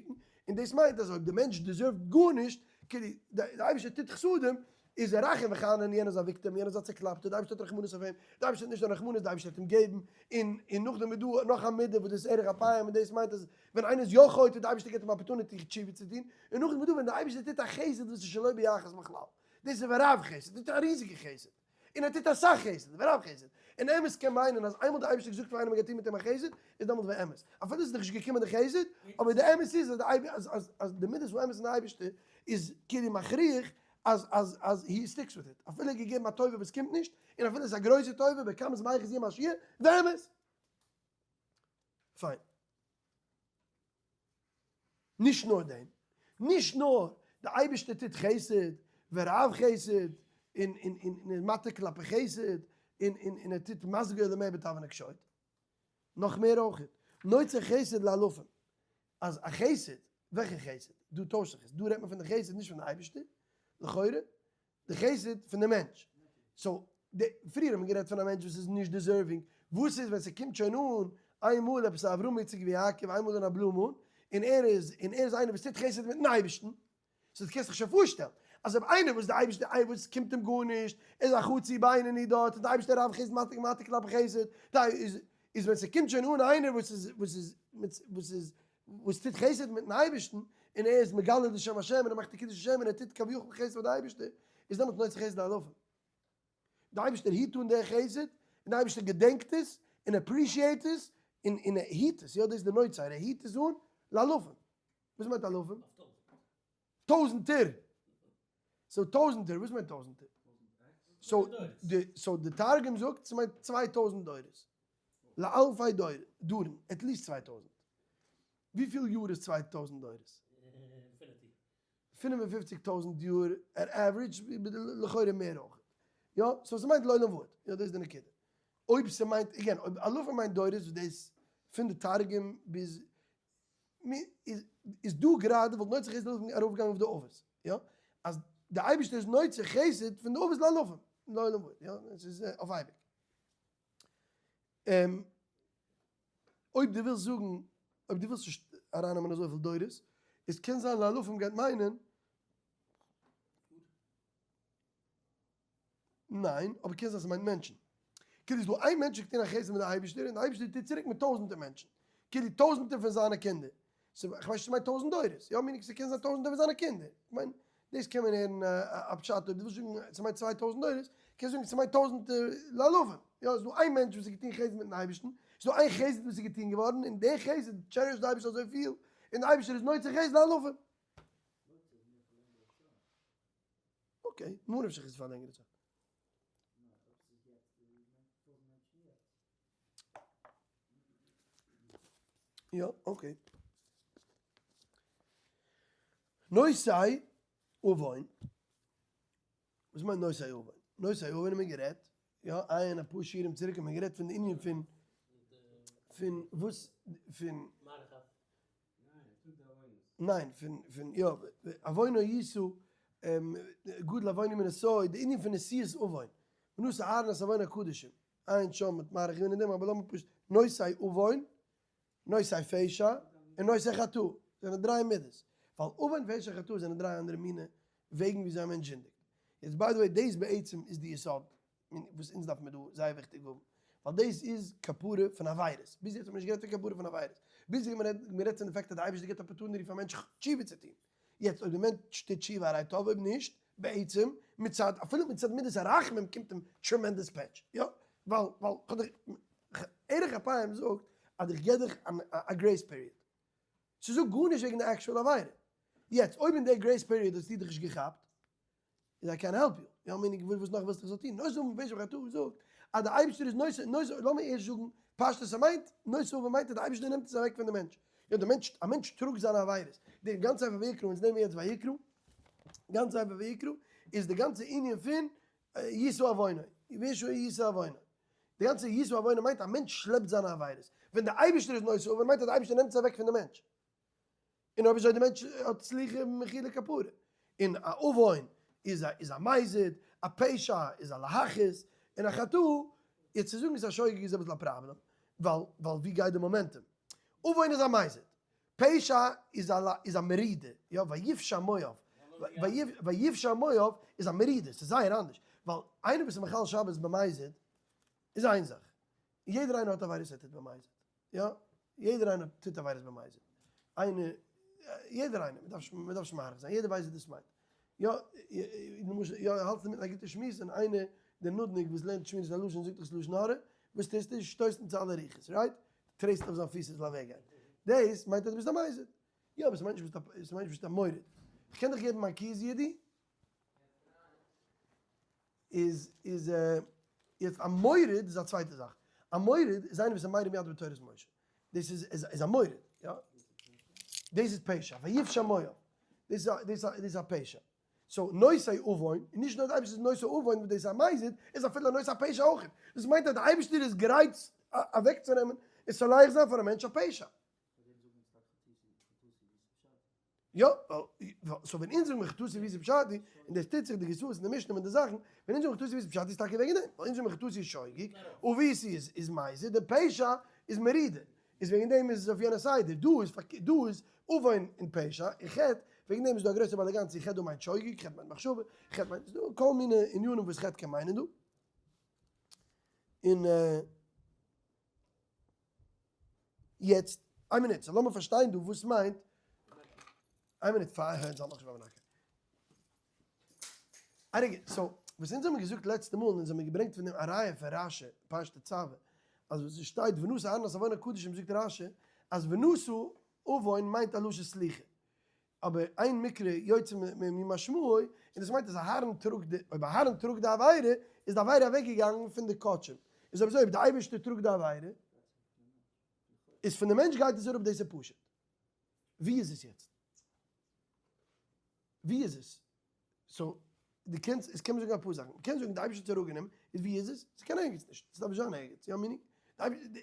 און דאס מיינט אז אויב די מענטש deserve ט גארנישט, כאילו די אייבערשטער טוט חסדים, איז ער רחום וחנון, יענער איז א victim, יענער איז א צעקלאפטער, די אייבערשטער האט רחמנות אויף אים, די אייבערשטער האט נישט נאר רחמנות, די אייבערשטער האט אים געבן, און און נאכדעם איז דא נאך א מידה וואס דאס איז ארך אפים, און דאס מיינט אז ווען איינער איז יא חוטא, די אייבערשטער געבט אים opportunity תשובה צו טון, און נאכדעם איז דא ווען די אייבערשטער טוט א חסד וואס איז שלא ביחס בכלל, דאס איז ורב חסד, דאס איז א ריזיגע חסד. און ער טוט אסאך חסד, ורב חסד. און אמת קען מיינען אז איינמאל די אייבערשטער האט געזאגט פאר איינעם ער גייט טון מיט אים א חסד, איז דעמאלט באמת. אפילו עס איז נאכנישט געקומען די חסד, אבער די אמת איז אז די אייבער אז אז אז די מידת האמת פון די אייבערשטער איז כאילו מכריח אז אז אז he sticks with it. אפילו ער האט געגעבן א טובה וואס קומט נישט, און אפילו עס איז א גרויסע טובה, בכמות באיכות יהיה מה שיהיה, באמת. פיין. נישט נאר דעם, נישט נאר די אייבערשטער טוט חסד ורב חסד און און און איז מטה כלפי חסד און און און ער טוט מסגור למעבד תבנא קשוט, נאך מער אויך, נוצר חסד לאלפים, אז א חסד, וועלכע חסד? דא טוישט זיך עס, דא רעדט מען פון די חסד נישט פון די אייבערשטער, לכאורה, די חסד פון די מענטש. so, די, פריער האט מען גערעדט פון א מענטש וואס איז נישט deserving, וואס איז ווען ס'קומט שוין אן איינמאל עפעס א אברהם יצחק ויעקב איינמאל אין א blue moon, און ער איז, און ער איז איינער וואס טוט חסד מיטן אייבערשטן, so דו קענסט דיך שוין פארשטעלן אז אויב איינער וואס די אייבערשטער איי וואס קומט אים גארנישט, ער איז א חצי בינוני דארט, און די אייבערשטער רב חסד מטיק מטיק כלפי חסד, די איז, איז ווען ס'קומט שוין אן איינער וואס איז, וואס איז, וואס איז, וואס טוט חסד מיטן אייבערשטן, און ער איז מגלה די שם השם, און ער מאכט די קידוש השם, און ער טוט כביכול חסד פאר די אייבערשטער, איז דעמאלט נוצר חסד לאלפים. די אייבערשטער היט אן דער חסד, און די אייבערשטער געדענקט עס, און appreciate עס, און און ער היט עס, יא דאס איז די נוצר, ער היט עס אן לאלפים. וואס מיינט אלפים? טויזנטער! so טויזנטער, וואס מיינט טויזנטער? so די so די תרגום זאגט ס'מיינט 2000 דורות. לאלפי דור, דורן, at least 2000. וויפיל יאר איז 2000 דורות? 55,000 יאר at average, לכאורה מער אויך. יא, so ס'מיינט לעולם ועד. יא, דאס איז די נקודה. אויב ס'מיינט, again, אויב אלפים מיינט דורות, וואס דאס פון די תרגום ביז איז דא גראדע וואלט נוצר חסד לאלפים ארויפגעגאנגען אויף די אבות, יא? אז די אייבערשטער איז נוצר חסד פון די אבות לאלפים, לעולם ועד, יא? עס איז אויף אייביג. אויב דו ווילסט זאגן, אויב דו ווילסט נישט ארייננעמען אזויפיל דורות, איז קען זיין לאלפים גייט מיינען, ניין, אבער קען זיין ס'מיינט מענטשן. כאילו איז דא איין מענטש וואס טוט א חסד מיט די אייבערשטער און די אייבערשטער טוט צוריק מיט טויזענטער מענטשן. כאילו טויזענטער פון זיינע קינדער. ס'איז, כ'ווייס נישט ס'מיינט טויזענט דורות. יא meaning ס'קען זיין טויזענטער פון זיינע קינדער. כ'מיין, דאס קען מען הערן א פשט אויב דו ווילסט זאגן ס'מיינט 2000 דורות, קענסט זאגן ס'מיינט טויזענטער לאלפים. יא, ס'איז דא איין מענטש וואס האט געטון חסד מיטן אייבערשטן, ס'איז דא איין חסד וואס איז געטון געווארן און דער חסד cherish ט די אייבערשטער אזויפיל, און די אייבערשטער איז נוצר חסד לאלפים. okay, ממה נפשך איז פאר א לענגערע צייט. יא, okay. נושאי עוון. וואס מיינט נושאי עוון? נושאי עוון האט מען גערעדט, יא, איין אפאר שיעורים צוריק האט מען גערעדט פון די ענין פון פון וואס פון ניין, פון, פון, יא, עוונו ישא, גדול עוונו מנשוא, די ענין פון נשיאת עוון, ונשא אהרן את עוון הקדשים, עיין שם מיט מאריך געווען אין דעם, אבער לאמיר פשוט, נושאי עוון, נושאי פשע, און נושאי חטאה, זענען דריי מידות, ווייל עוון פשע חטאה זענען דריי אנדערע מיני וועגן וויאזוי א מענטש זינדיגט. יעצט by the way, דאס בעצם איז די יסוד וואס אונז דארף מיר דא זייער וויכטיג האבן. ווייל דאס איז כפרה פון עבירות. ביז יעצט האט מען נישט גערעדט פון כפרה פון עבירות. ביז יעצט האט מען גערעדט פון די fact אז די אייבערשטער גיבט opportunity פאר מענטש תשובה צו טון. יעצט אויב די מענטש טוט תשובה הרי טוב, אויב נישט, בעצם מצד, אפילו מצד מידת הרחמים קומט אים tremendous פעטש. יא, ווייל, ווייל, כ'האב דיך, ארך אפיים זאגט אז איך גיב דיך א grace period. ס'זאגט גארנישט וועגן די actual עבירה. יעצט אויב אין די grace period האסטו דיך נישט געכאפט, איז I can't help you. יא meaning וואס נאך ווילסטו איך זאל טון? נושא עוון ופשע וחטאה זאגט אז די אייבערשטער איז נושא, נושא, לאמיר ערשט זאגן פשטות ס'מיינט, נושא עוון מיינט אז די אייבערשטער נעמט עס אוועק פון די מענטש. יא די מענטש, א מענטש טראגט זיינע עבירות. די גאנצע ספר ויקרא, אונז נעמען יעצט ויקרא, גאנץ ספר ויקרא איז די גאנצע ענין פון ישא עוונו, וישא ישא עוונו. די גאנצע ישא עוונו מיינט א מענטש שלעפט זיינע עבירות. ווען די אייבערשטער איז נושא עוון מיינט אז די אייבערשטער נעמט עס אוועק פון די מענטש. און אויב אזוי די מענטש האט סליחה מחילה כפרה. און א עוון איז א איז א מזיד, א פשע איז א להכעיס, און א חטאה, יעצט צו זאגן עס איז א שוגג איז אביסל א פראבלעם, ווייל ווייל ווי גייט די momentum? עוון איז א מזיד, פשע איז א איז א מרידה, יא ויפשע מואב, ויפשע מואב איז א מרידה, ס'איז זייער אנדערש, ווייל איינער וואס איז מחלל שבת במזיד איז איין זאך, יעדער איינער האט עבירות ער טוט במזיד, יא, יעדער איינער טוט עבירות במזיד, איינער, יעדער איינער, מ'דארף מ'דארף נישט מאריך זיין, יעדער ווייסט וואס דאס מיינט, יא, למשל, יא, האלטסט אינמיטן א גוטע שמועס און איינער, דער נודניק וואס לערנט שמירת הלשון זאגט דיך ס'לשון הרע, וואס טוסטו? שטויסט אים צו אלע רוחות, right? טרעסט אויף זיין פיס ער זאל אוועק גיין. דאס מיינט אז דו ביסט א מזיד. יא, אבער ס'מיינט נישט ביסט א, ס'מיינט נישט ביסט א מורד. כ'קען דיך געבן מיין keys ידי? איז איז יעצט א מורד איז א צווייטע זאך. א מורד איז איינער וואס איז מרים יד בתורת משה. דאס איז איז איז א מורד, יא. דאס איז פשע, ויפשע מואב. דאס איז א דאס איז א פשע. so נושא עוון, און נישט נאר די אייבערשטער איז נושא עוון וואס דאס איז א מזיד, איז אפילו נושא פשע אויך. דאס מיינט אז די אייבערשטער איז גרייט אוועקצונעמען און סולח זיין פאר א מענטש א פשע. יא, so ווען אונז זאגן מיר חטאתי עויתי פשעתי, און דאס טוט זיך די גרסאות אין די משנה מיט די זאכן, ווען אונז זאגן חטאתי עויתי פשעתי איז טאקע וועגן דעם, ווייל אונז זאגן מיר חטאתי איז שוגג, עויתי איז מזיד, די פשע איז מרידה, איז וועגן דעם איז עס אויף יענע סדר, דא איז פארקערט, דא איז עוון און פשע און חטא, וועגן דעם איז דא א גרויסע באלאגאן צו חטא דא מיינט שוגג, חטא מיינט מחשבה, חטא מיינט, ס'איז דא כל מיני ענינים וואס חטא קען מיינען דא. און יעצט, איין מינוט, so לאמיר פארשטיין דא וואס מיינט, איין מינוט פאר איך זאל נאך נישט ביים א רגע, so וואס אונז האבן געזאגט לעצטע מאל, און אונז האבן געברענגט פון דעם א ראיה פון רשי, פרשת תצוה, אז וואס עס שטייט ונשא אהרן את עוון הקדשים זאגט רשי אז ונשא עוון מיינט א לשון סליחה, אבער אין מקרא יוצא ממשמעו, און דאס מיינט אז אהרן טראגט די, אויב אהרן טראגט די עבירה, איז די עבירה אוועק געגאנגען פון די קדשים, איז אויב אזוי אויב די אייבערשטער טראגט די עבירה, איז פון די מענטש גייט עס אראפ דאס איז פשוט. ווי איז עס יעצט? ווי איז עס? so, דו קענסט, עס קען מען זאגן אפאר זאכן. מ'קען זאגן די אייבערשטער האט אראפגענומען, איז ווי איז עס? ס'קען ערגעץ נישט, ס'דארף נישט זיין ערגעץ, יא meaning?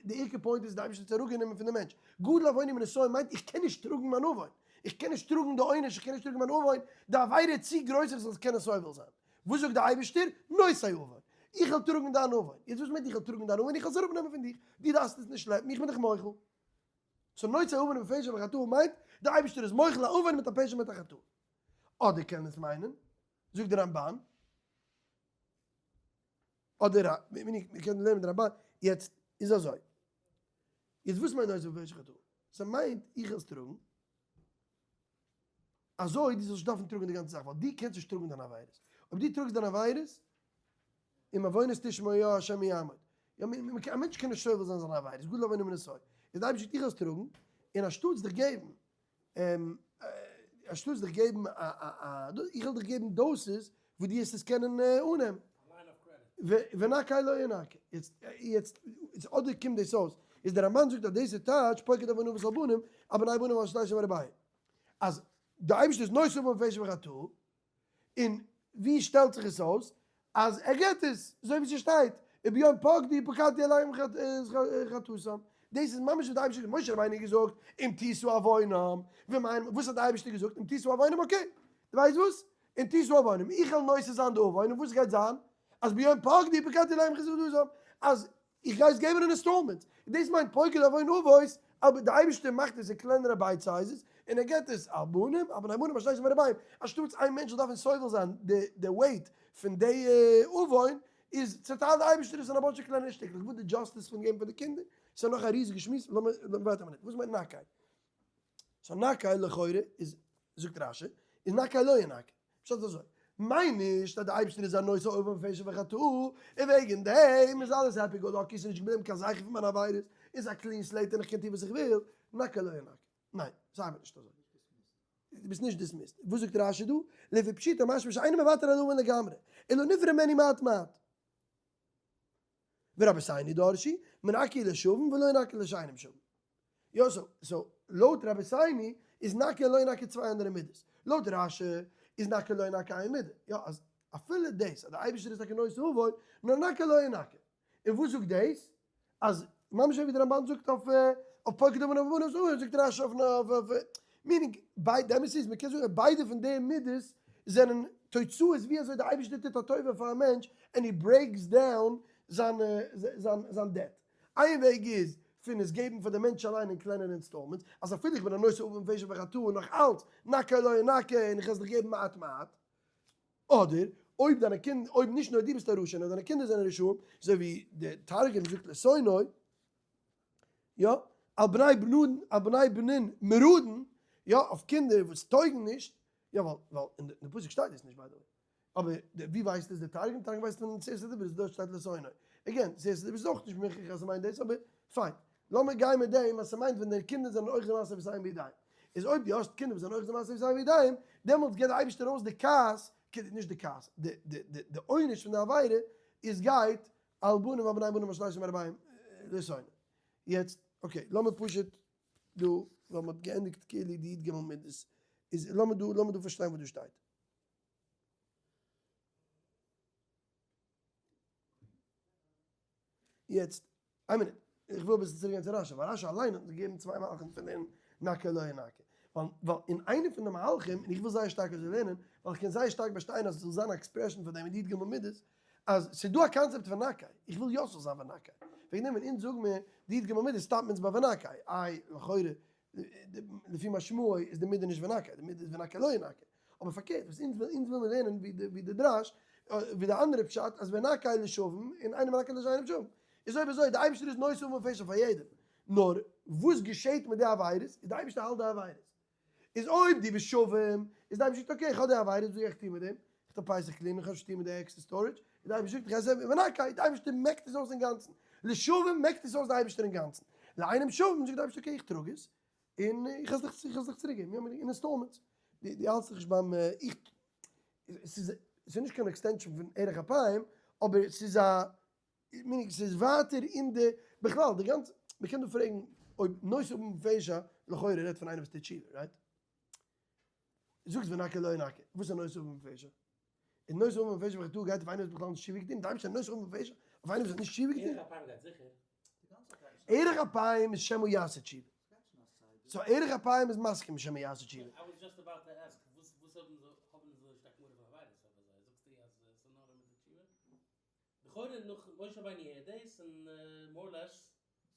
די עיקר point איז די אייבערשטער האט אראפגענומען פון די מענטש. גדול עווני מנשוא מיינט איך קען נישט טראגן מיין עוון, איך קען נישט טראגן די עונש, איך קען נישט טראגן מיין עוון, די עבירה איז צו גרויס איך זאל עס קענען סובל זיין. וואס זאגט די אייבערשטער? נושא עוון. איך וועל טראגן דיין עוון. יעצט וואס מיינט איך וועל טראגן דיין עוון? איך וועל עס אראפנעמען פון דיך. דו דארפסט עס נישט שלעפן, איך בין דיך מוחל. so נושא עוון ופשע וחטאה מיינט, די אייבערשטער איז מוחל א עוון מיט א פשע מיט א חטאה. אדער קען עס מיינען, זאגט די רמבן, אדער א, מען קען לערנען די רמבן, יעצט איז אזוי, יעצט וואס מיינט נושא עוון ופשע וחטאה? ס'מיינט איך וועל עס טראגן, אזוי דו זאלסט נישט דארפן טראגן די גאנצע זאך, ווייל דו קענסט נישט טראגן דיין עבירות. אויב דו טראגסט דיין עבירות, אם עוונות תשמעו יא השם יעמוד. יא, א מענטש קען נישט סובל זיין זיינע עבירות, גדול עוונו מנשוא. איז די אייבערשטער דיך עס טראגן, און אנשטאטס דיך געבן, אנשטאטס דיך געבן א א א, איך וועל דיך געבן doses וואס דו וועסט עס קענען אננעמען. ונקה לא ינקה. יעצט, יעצט, אדער קומט דאס אויס, איז דער רמבן זאגט אז דאס איז טייטש פוקד עוון אבות על בנים, על בני בנים על שלשת ורבעים. אז די אייבערשטער איז נושא עוון ופשע וחטאה, און ווי שטעלט זיך עס אויס? אז ער געבט עס, אזוי ווי ס'שטייט, וביום פקדי פקדתי עליהם חטאתם. דאס איז ממש וואס די אייבערשטער האט משה רבינו געזאגט, אם תשאו עוונם, ומיין, וואס האט די אייבערשטער געזאגט, אם תשאו עוונם, okay, דו ווייסט וואס? אם תשאו עוונם, איך וועל נושא זיין די עוון, און וואס גייט זיין? אז ביום פקדי פקדתי עליהם חטאתם, אז איך גיי עס געבן אין installments, און דאס מיינט פוקד עוון אבות, אבער די אייבערשטער מאכט עס אין קלענערע bite sizes, און ער געבט עס על בנים, על בני בנים, על שלשת ורבעים, אנשטאטס איין מענטש זאל דארפן סובל זיין די weight פון די עוון, איז צעטיילט די אייבערשטער עס אין א באנטש קליינע שטיקלעך, וואס די justice פון געבן פאר די קינדער, ס'איז נאך א ריזיגע שמועס, לאמיר ווארט א מינוט, וואס מיינט נקה? so נקה לכאורה איז, זאגט רש"י, איז נקה לא ינקה, פשט איז אזוי, מיין נישט אז די אייבערשטער איז א נושא עוון ופשע וחטאה, און וועגן דעם איז אלעס happy go lucky, ס'איז נישט געבליבן קיין זכר פון מיינע עבירות, איז א clean slate און איך קען טון וואס איך וויל, נקה לא ינקה. ניין, ס'ארבעט נישט אזוי. דו ביסט נישט dismissed. וואס זאגט רש"י דא? לפי פשוטו משמע שאינו מוותר על העוון לגמרי, אלא נפרע ממנו מעט מעט. ורבותינו דרשו, מנקה לשבים ולא ינקה לשאינם שבים. יא so so לויט רבותינו איז נקה און לא ינקה צוויי אנדערע מידות. לויט רש"י איז נקה לא ינקה איין מידה. יא אז אפילו דאס אז די אייבערשטער איז טאקע נושא עוון, נאר נקה לא ינקה. און וואס זאגט דאס? אז ממש אזוי ווי די רמב"ן זאגט אויף אויף פוקד עוון אויף עוון זאגט רש"י אויף אויף meaning ביי די אמת איז מ'קען זאגן אז ביידע פון די מידות זענען תוצאות ווי אזוי די אייבערשטער טוט א טובה פאר א מענטש and he breaks down זיין זיין זיין debt. איין וועג איז פון עס געבן פאר די מענטש אליין אין קלענערע installments אז אפילו איך בין א נושא עוון ופשע וחטאה נאך אלץ נקה לא ינקה און איך וועל עס דיך געבן מעט מעט. אדער אויב דיינע קינד אויב נישט נאר דו ביסט א רשע נאר דיינע קינדער זענען רשעים, אזוי ווי די תרגום זאגט לשונאי, יא, על בני בנין על בני בנין מרודין, יא, אויף קינדער וואס טויגן נישט, יא ווייל ווייל אין די פסוק שטייט דאס נישט by the way, אבער ווי ווייסט עס די תרגום? תרגום ווייסט פון עשרת הדיברות דארט שטייט לשונאי, again עשרת הדיברות איז אויך נישט מוכרח אז ס'מיינט דאס אבער פיין, לאמיר גיין מיט דעם אז ס'מיינט ווען די קינדער זענען אוחזין מעשה אבותיהם בידיים. איז אויב דו האסט קינדער וואס זענען אוחזין מעשה אבותיהם בידיים, דעמאלטס געבט די אייבערשטער ארויס די כעס, נישט די כעס, די די די די עונש פון די עבירה איז גייט על בנים ועל בני בנים על שלשים וארבעים לשונא. יעצט okay לאמיר פשוט דא, ווייל מ'האט געענדיגט כאילו די י"ג מידות, איז לאמיר דא לאמיר דא פארשטיין וואס דא שטייט. יעצט, איין מינוט, איך וויל אביסל צוריק גיין צו רש"י, ווייל רש"י אליין האט געגעבן צוויי מהלכים פון דעם נקה לא ינקה. ווייל ווייל אין איינע פון די מהלכים, און איך וויל זייער שטארק אזוי לערנען, ווייל איך קען זייער שטארק באשטיין אז עס זאל זיין א expression פון דעם אין די י"ג מידות, אז ס'איז דא א קאנצעפט פון נקה, איך וויל יא ס'זאל זיין ונקה. וועגן דעם ווען אונז זאגן מיר די י"ג מידות סטאפט מען אונז ביי ונקה. איי, לכאורה, לפי משמעו איז די מידה נישט ונקה, די מידה איז ונקה לא ינקה. אבער פארקערט וואס אונז וויל אונז וויל מיר לערנען ווי די ווי די דרש ווי די אנדערע פשט אז ונקה לשבים און אינו מנקה לשאינם שבים איז אויב אזוי די אייבערשטער איז נושא עוון ופשע פאר יעדעם נאר וואס געשעט מיט די עבירות איז די אייבערשטער האלט די עבירות איז אויב דו ביסט שבים איז די אייבערשטער זאגט okay איך האב די עבירות וואס גיי איך טון מיט דעם איך דארף פסח clean ען איך האב נישט צו טון מיט די עקסטער storage איז די אייבערשטער זאגט איך גיי זען ונקה די אייבערשטער מעקט עס אויס אינגאנצן לשבים מעקט עס אויס די אייבערשטער אינגאנצן לאינם שבים זאגט די אייבערשטער okay איך טראג עס און איך וועל דיך איך וועל דיך צוריק געבן, יא מיט installments, דו האלטסט זיך נישט ביים איך, ס'איז ס'איז נישט קיין extension פון ארך אפיים, אבער ס'איז א, meaning ס'איז ווייטער אין די, בכלל די גאנצע, מ'קען דא פרעגן אויב נושא עוון ופשע לכאורה רעדט פון איינער וואס טוט תשובה, right? זאגסט ונקה לא ינקה, וואס איז נושא עוון ופשע? און נושא עוון ופשע וחטאה גייט אויף איינער וואס האט בכלל נישט תשובה געטון, די אייבערשטער נושא עוון ופשע אויף איינער וואס האט נישט תשובה געטון? ארך אפיים גייט זיכער. ארך אפיים איז שמא יעשה תשובה. so ארך אפיים איז מסכים שמא יעשה תשובה.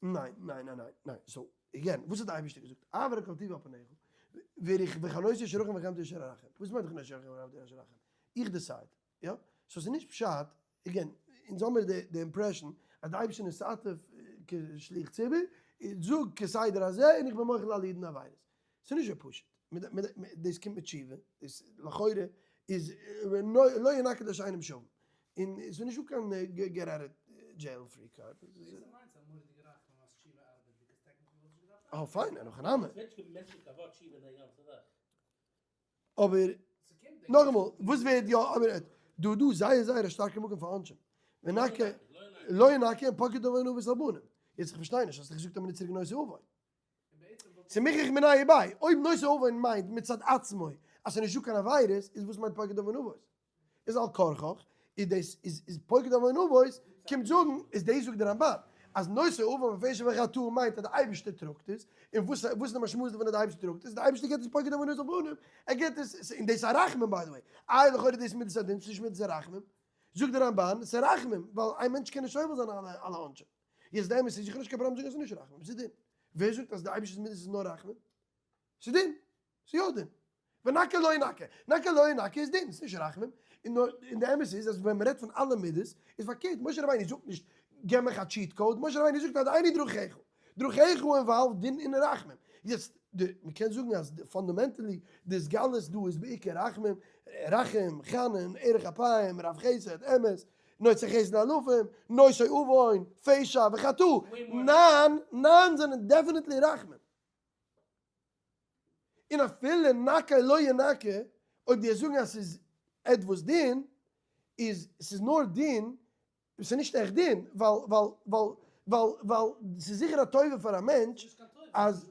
ניין ניין ניין ניין ניין so again וואס האט די אייבערשטער געזאגט אעביר כל טובא על פניך ווער איך וחנותי אשר רחם וחמתי אשר ארחם וואס מיינט וחנותי אשר רחם וחמתי אשר ארחם איך decide יא so ס'איז נישט פשט again אונז האמיר די impression אז די אייבערשטער איז נתעטף כשליח ציבור זאג כסדר הזה און איך בין מוחל אלע אידן עבירות ס'איז נישט אזוי פשוט דאס קומט מיט תשובה דאס לכאורה איז לא ינקה לשאינם שבים און עס איז נישטא קיין get out jail free card. אה פיין, אין הכי נמי. אבער נאכאמאל, וואס ווערט יא אבער דא דא זייער זייער א שטארקע מקום פאר עונשים. ונקה לא ינקה און פוקד עוון אבות על בנים. יעצט איך פארשטיי נישט, האסט דאך געזאגט אז מ'נוצט צוריק נושא עוון. ס'מוכרח מיניה וביה, אויב נושא עוון מיינט מצד עצמו אז ס'איז נישטא קיין עבירות, איז וואס מיינט פוקד עוון אבות? איז על כרחך, איז דאס איז איז פוקד עוון אבות, קומט זאגן, איז דאס זאגט דער רמב"ן, אז נושא עוון ופשע וחטאה מיינט אז די אייבערשטער טראגט עס, און וואס וואס איז די משמעות דערפון אז די אייבערשטער טראגט עס, די אייבערשטער געבט עס פוקד עוון אבות על בנים, ער געבט עס, און דאס איז א רחמים by the way, איי לכאורה איז דאס מידת הדין, ס'נישט מידת הרחמים, זאגט דער רמב"ן, ס'איז רחמים, ווייל איין מענטש קען נישט סובל זיין אלע אלע עונשים. יעצט די אמת איז, איך האב נישט קיין פראבלעם זאגן אז ס'איז נישט רחמים, ס'איז דין. ווער זאגט אז די אייבערשטער'ס מידות איז נאר רחמים? ס'איז דין. ס'איז יא דין. ונקה לא ינקה, נקה לא ינקה איז דין, ס'נישט רחמים, און נאר, און די אמת איז אז ווען מ'רעדט פון אלע מידות, איז פארקערט, משה רבינו זאגט נישט געב מיך א cheat code, משה רבינו זאגט הודעני דרכיך, דרכיך involve דין און רחמים, יעצט די, מ'קען זאגן אז fundamentally די התגלות דא איז בעיקר רחמים, רחום, חנון, ארך אפיים, רב חסד, אמת, נוצר חסד לאלפים, נושא עוון, פשע, וחטאה, ניין, ניין זענען definitely רחמים. און אפילו נקה לא ינקה, אויב דו וועסט זאגן אז ס'איז עטוואס דין, איז ס'איז נאר דין, ס'איז נישט עכט דין, ווייל ווייל ווייל ווייל ווייל ס'איז זיכער א טובה פאר א מענטש אז.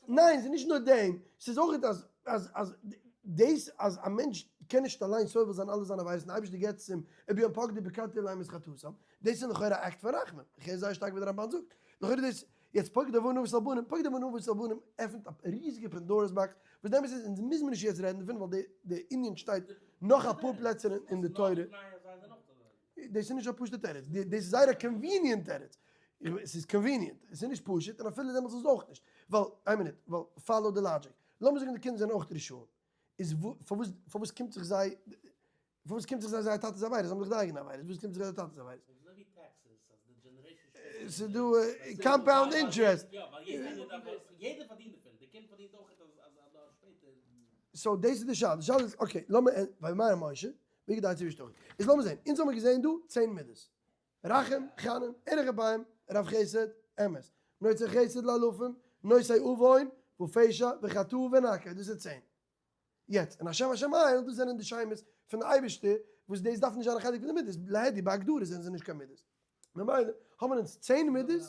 ניין ס'איז נישט נאר דעם, ס'איז אויך אז אז אז דאס אז א מענטש קען נישט אליין סובל זיין אלע זיינע עבירות און די אייבערשטער געבט עס אים וביום פקדי פקדתי עליהם את חטאתם, דאס איז לכאורה א אקט פון רחמים, איך הער זייער שטארק ווי דער רמב"ן זאגט, לכאורה דאס יעצט פוקד עוון אבות על בנים, פוקד עוון אבות על בנים עפנט א ריזיגע Pandora's box, וואס די אמת איז אונז מוז מען נישט יעצט רעדן דערפון ווייל די די ענין שטייט נאך אפאר פלעצער אין די תורה. דאס איז נישט א פשוטע תירוץ, דאס איז זייער א convenient תירוץ, ס'איז convenient, עס איז נישט פשוט און אפילו דעמאלטס איז עס אויך נישט, ווייל, איין מינוט, ווייל follow די logic, לאמיר זאגן די קינדער זענען אויך רשעים, איז פארוואס פארוואס קומט זיך זיי פארוואס קומט זיך זיי זייער טאטע'ס עבירות, זיי האבן דאך די אייגענע עבירות, וואס קומט זיך זיי טאטע'ס עבירות? ס'איז דא compound interest. so דאס איז די שאלה, די שאלה איז okay, לאמיר, ויאמר משה, ויגד עצי ואשתו. איז לאמיר זען, אונז האמיר געזען דא 10 מידות. רחום, חנון, ארך אפיים, רב חסד, אמת. נוצר חסד לאלפים, נושא עוון, ופשע, וחטאה ונקה, דאס איז 10. יעצט, און השם השם אל, דאס זענען די שמות פון די אייבערשטער, וואס דאס דארף נישט זיין א חלק פון די מידות, להדי בהגדרה זענען זיי נישט קיין מידות. ממילא האבן אונז 10 מידות.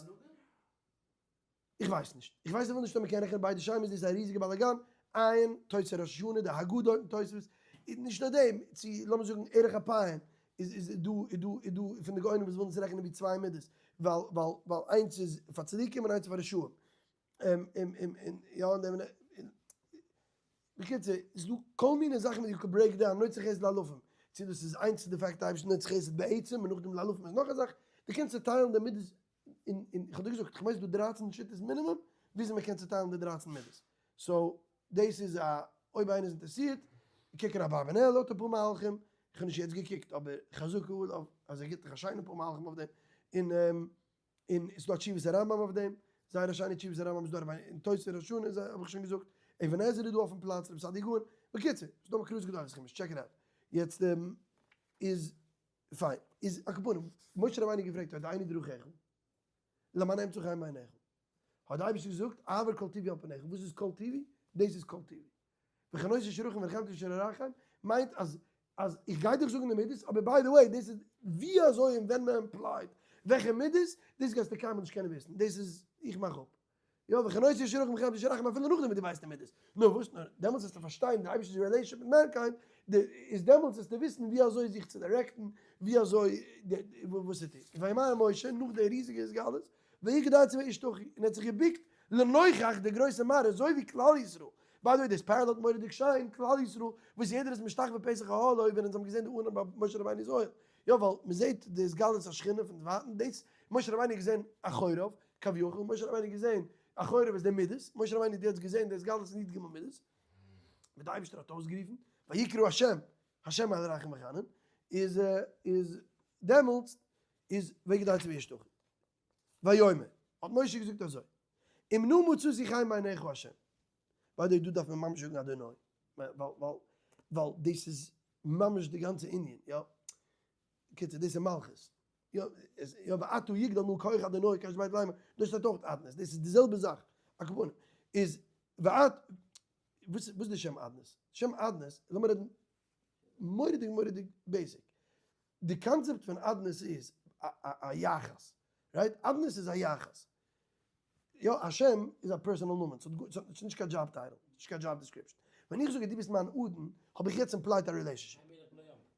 איך ווייס נישט. איך ווייס אפילו נישט אויב מ'קען רעכענען ביידע שמות, דאס איז א ריזיגע באלאגאן, עיין תוס' ראש השנה, די הגדה דארט אין תוספות, און נישט נאר דעם, צו לאמיר זאגן ארך אפיים, איז איז דא איז דא איז דא פון די גאונים וואס ווילן עס רעכענען ווי צוויי מידות, ווייל ווייל ווייל איינס איז פאר צדיקים און איינס איז פאר רשעים. און און און און יא און דעם בקיצור, ס'איז דא כל מיני זאכן וואס you can break down, נוצר חסד לאלפים, צו דאס איז איינס די fact די אייבערשטער נוצר חסד בעצם און נאכדעם לאלפים איז נאך א זאך, דו קענסט צעטיילן די מידות און און איך האב דיר געזאגט, איך מיין ס'איז דא 13 שיטות מינימום וויאזוי מ'קען צעטיילן די 13 מידות. so דאס איז א, אויב איינער איז אינטערעסירט, קוק אין אברבנאל האט אפאר מהלכים, איך האב נישט יעצט געקוקט אבער חזקה עליו אז ער גיבט דיך א שיינע פאר מהלכים אויף דעם, און און ס'איז דא א תשובת הרמב"ם אויף דעם, זייער א שיינע תשובת הרמב"ם איז דא ארבע אין תוס' ראש השנה איז האב איך שוין געזאגט, אבן עזרא איז דא אויפן פלאץ, רבי סעדיה גאון, בקיצור, ס'איז דא מקראות גדולות חומש, check it out. יעצט איז פיין, איז על כל פנים, משה רבינו געפרעגט הודעני דרכיך, למען אמצא חן בעיניך, האט די אייבערשטער געזאגט אעביר כל טובי על פניך, וואס איז כל טובי? דאס איז כל טובי. וחנותי אשר אחון ורחמתי אשר ארחם, מיינט אז אז איך גיי דיך זאגן די מידות, אבער by the way דאס איז ווי אזוי און ווען מען apply ט וועלכע מידות, דאס גייסטו קיינמאל נישט קענען וויסן, דאס איז איך מאך אפ. יא, וחנותי אשר אחון ורחמתי אשר ארחם אפילו נאכדעם וואס דו ווייסט די מידות. נאר וואס? נאר דעמאלטס וועסטו פארשטיין די אייבערשטער'ס relationship מיט mankind, איז דעמאלטס וועסטו וויסן ווי אזוי זיך צו direct ן, ווי אזוי וואס צו טון. ויאמר משה, נאך די ריזיגע התגלות, ויגד עצי וישתחו, און ער האט זיך געבוקט לנוכח די גרויסע מראה, אזוי ווי כלל ישראל, by the way דאס parallel ט מורא'דיג שיין, כלל ישראל וואס יעדער איז משתחווה פתח אהלו ווען אונז האבן געזען די ארון ביי משה רבינו'ס אוהל, יא ווייל מען זעט די התגלות השכינה פון ווייטן, דאס משה רבינו האט געזען אחוריו, כביכול, משה רבינו האט געזען אחוריו איז די מידות, משה רבינו האט יעצט געזען די התגלות אין י"ג מידות, ווי די אייבערשטער האט אויסגערופן, ויקרא השם, השם אל רחום וחנון, איז איז דעמאלטס איז ויגד עצי וישתחו. ויאמר, האט משה געזאגט אזוי, אם נא מצאתי חן בעיניך ה', by the way דא דארף מען ממש זאגן אדוני, ווייל ווייל דאס איז ממש די גאנצע ענין, יא, קיצור דאס איז מלכות, יא, יא ועתה יגדל נא כח אדוני כאשר דיברת לאמר, דא שטייט אויך אדנות, דאס איז די זעלבע זאך, על כל פנים, איז ואת, וואס איז די שם אדנות? שם אדנות, לאמיר רעדן מורא'דיג מורא'דיג basic, די קאנצעפט פון אדנות איז א יחס, right? אדנות איז א יחס. יא, השם איז א personal נאמען, ס'איז נישט קיין job title, נישט קיין job description. ווען איך זאג אז דו ביסט מיין אדון, האב איך יעצט implied א relationship.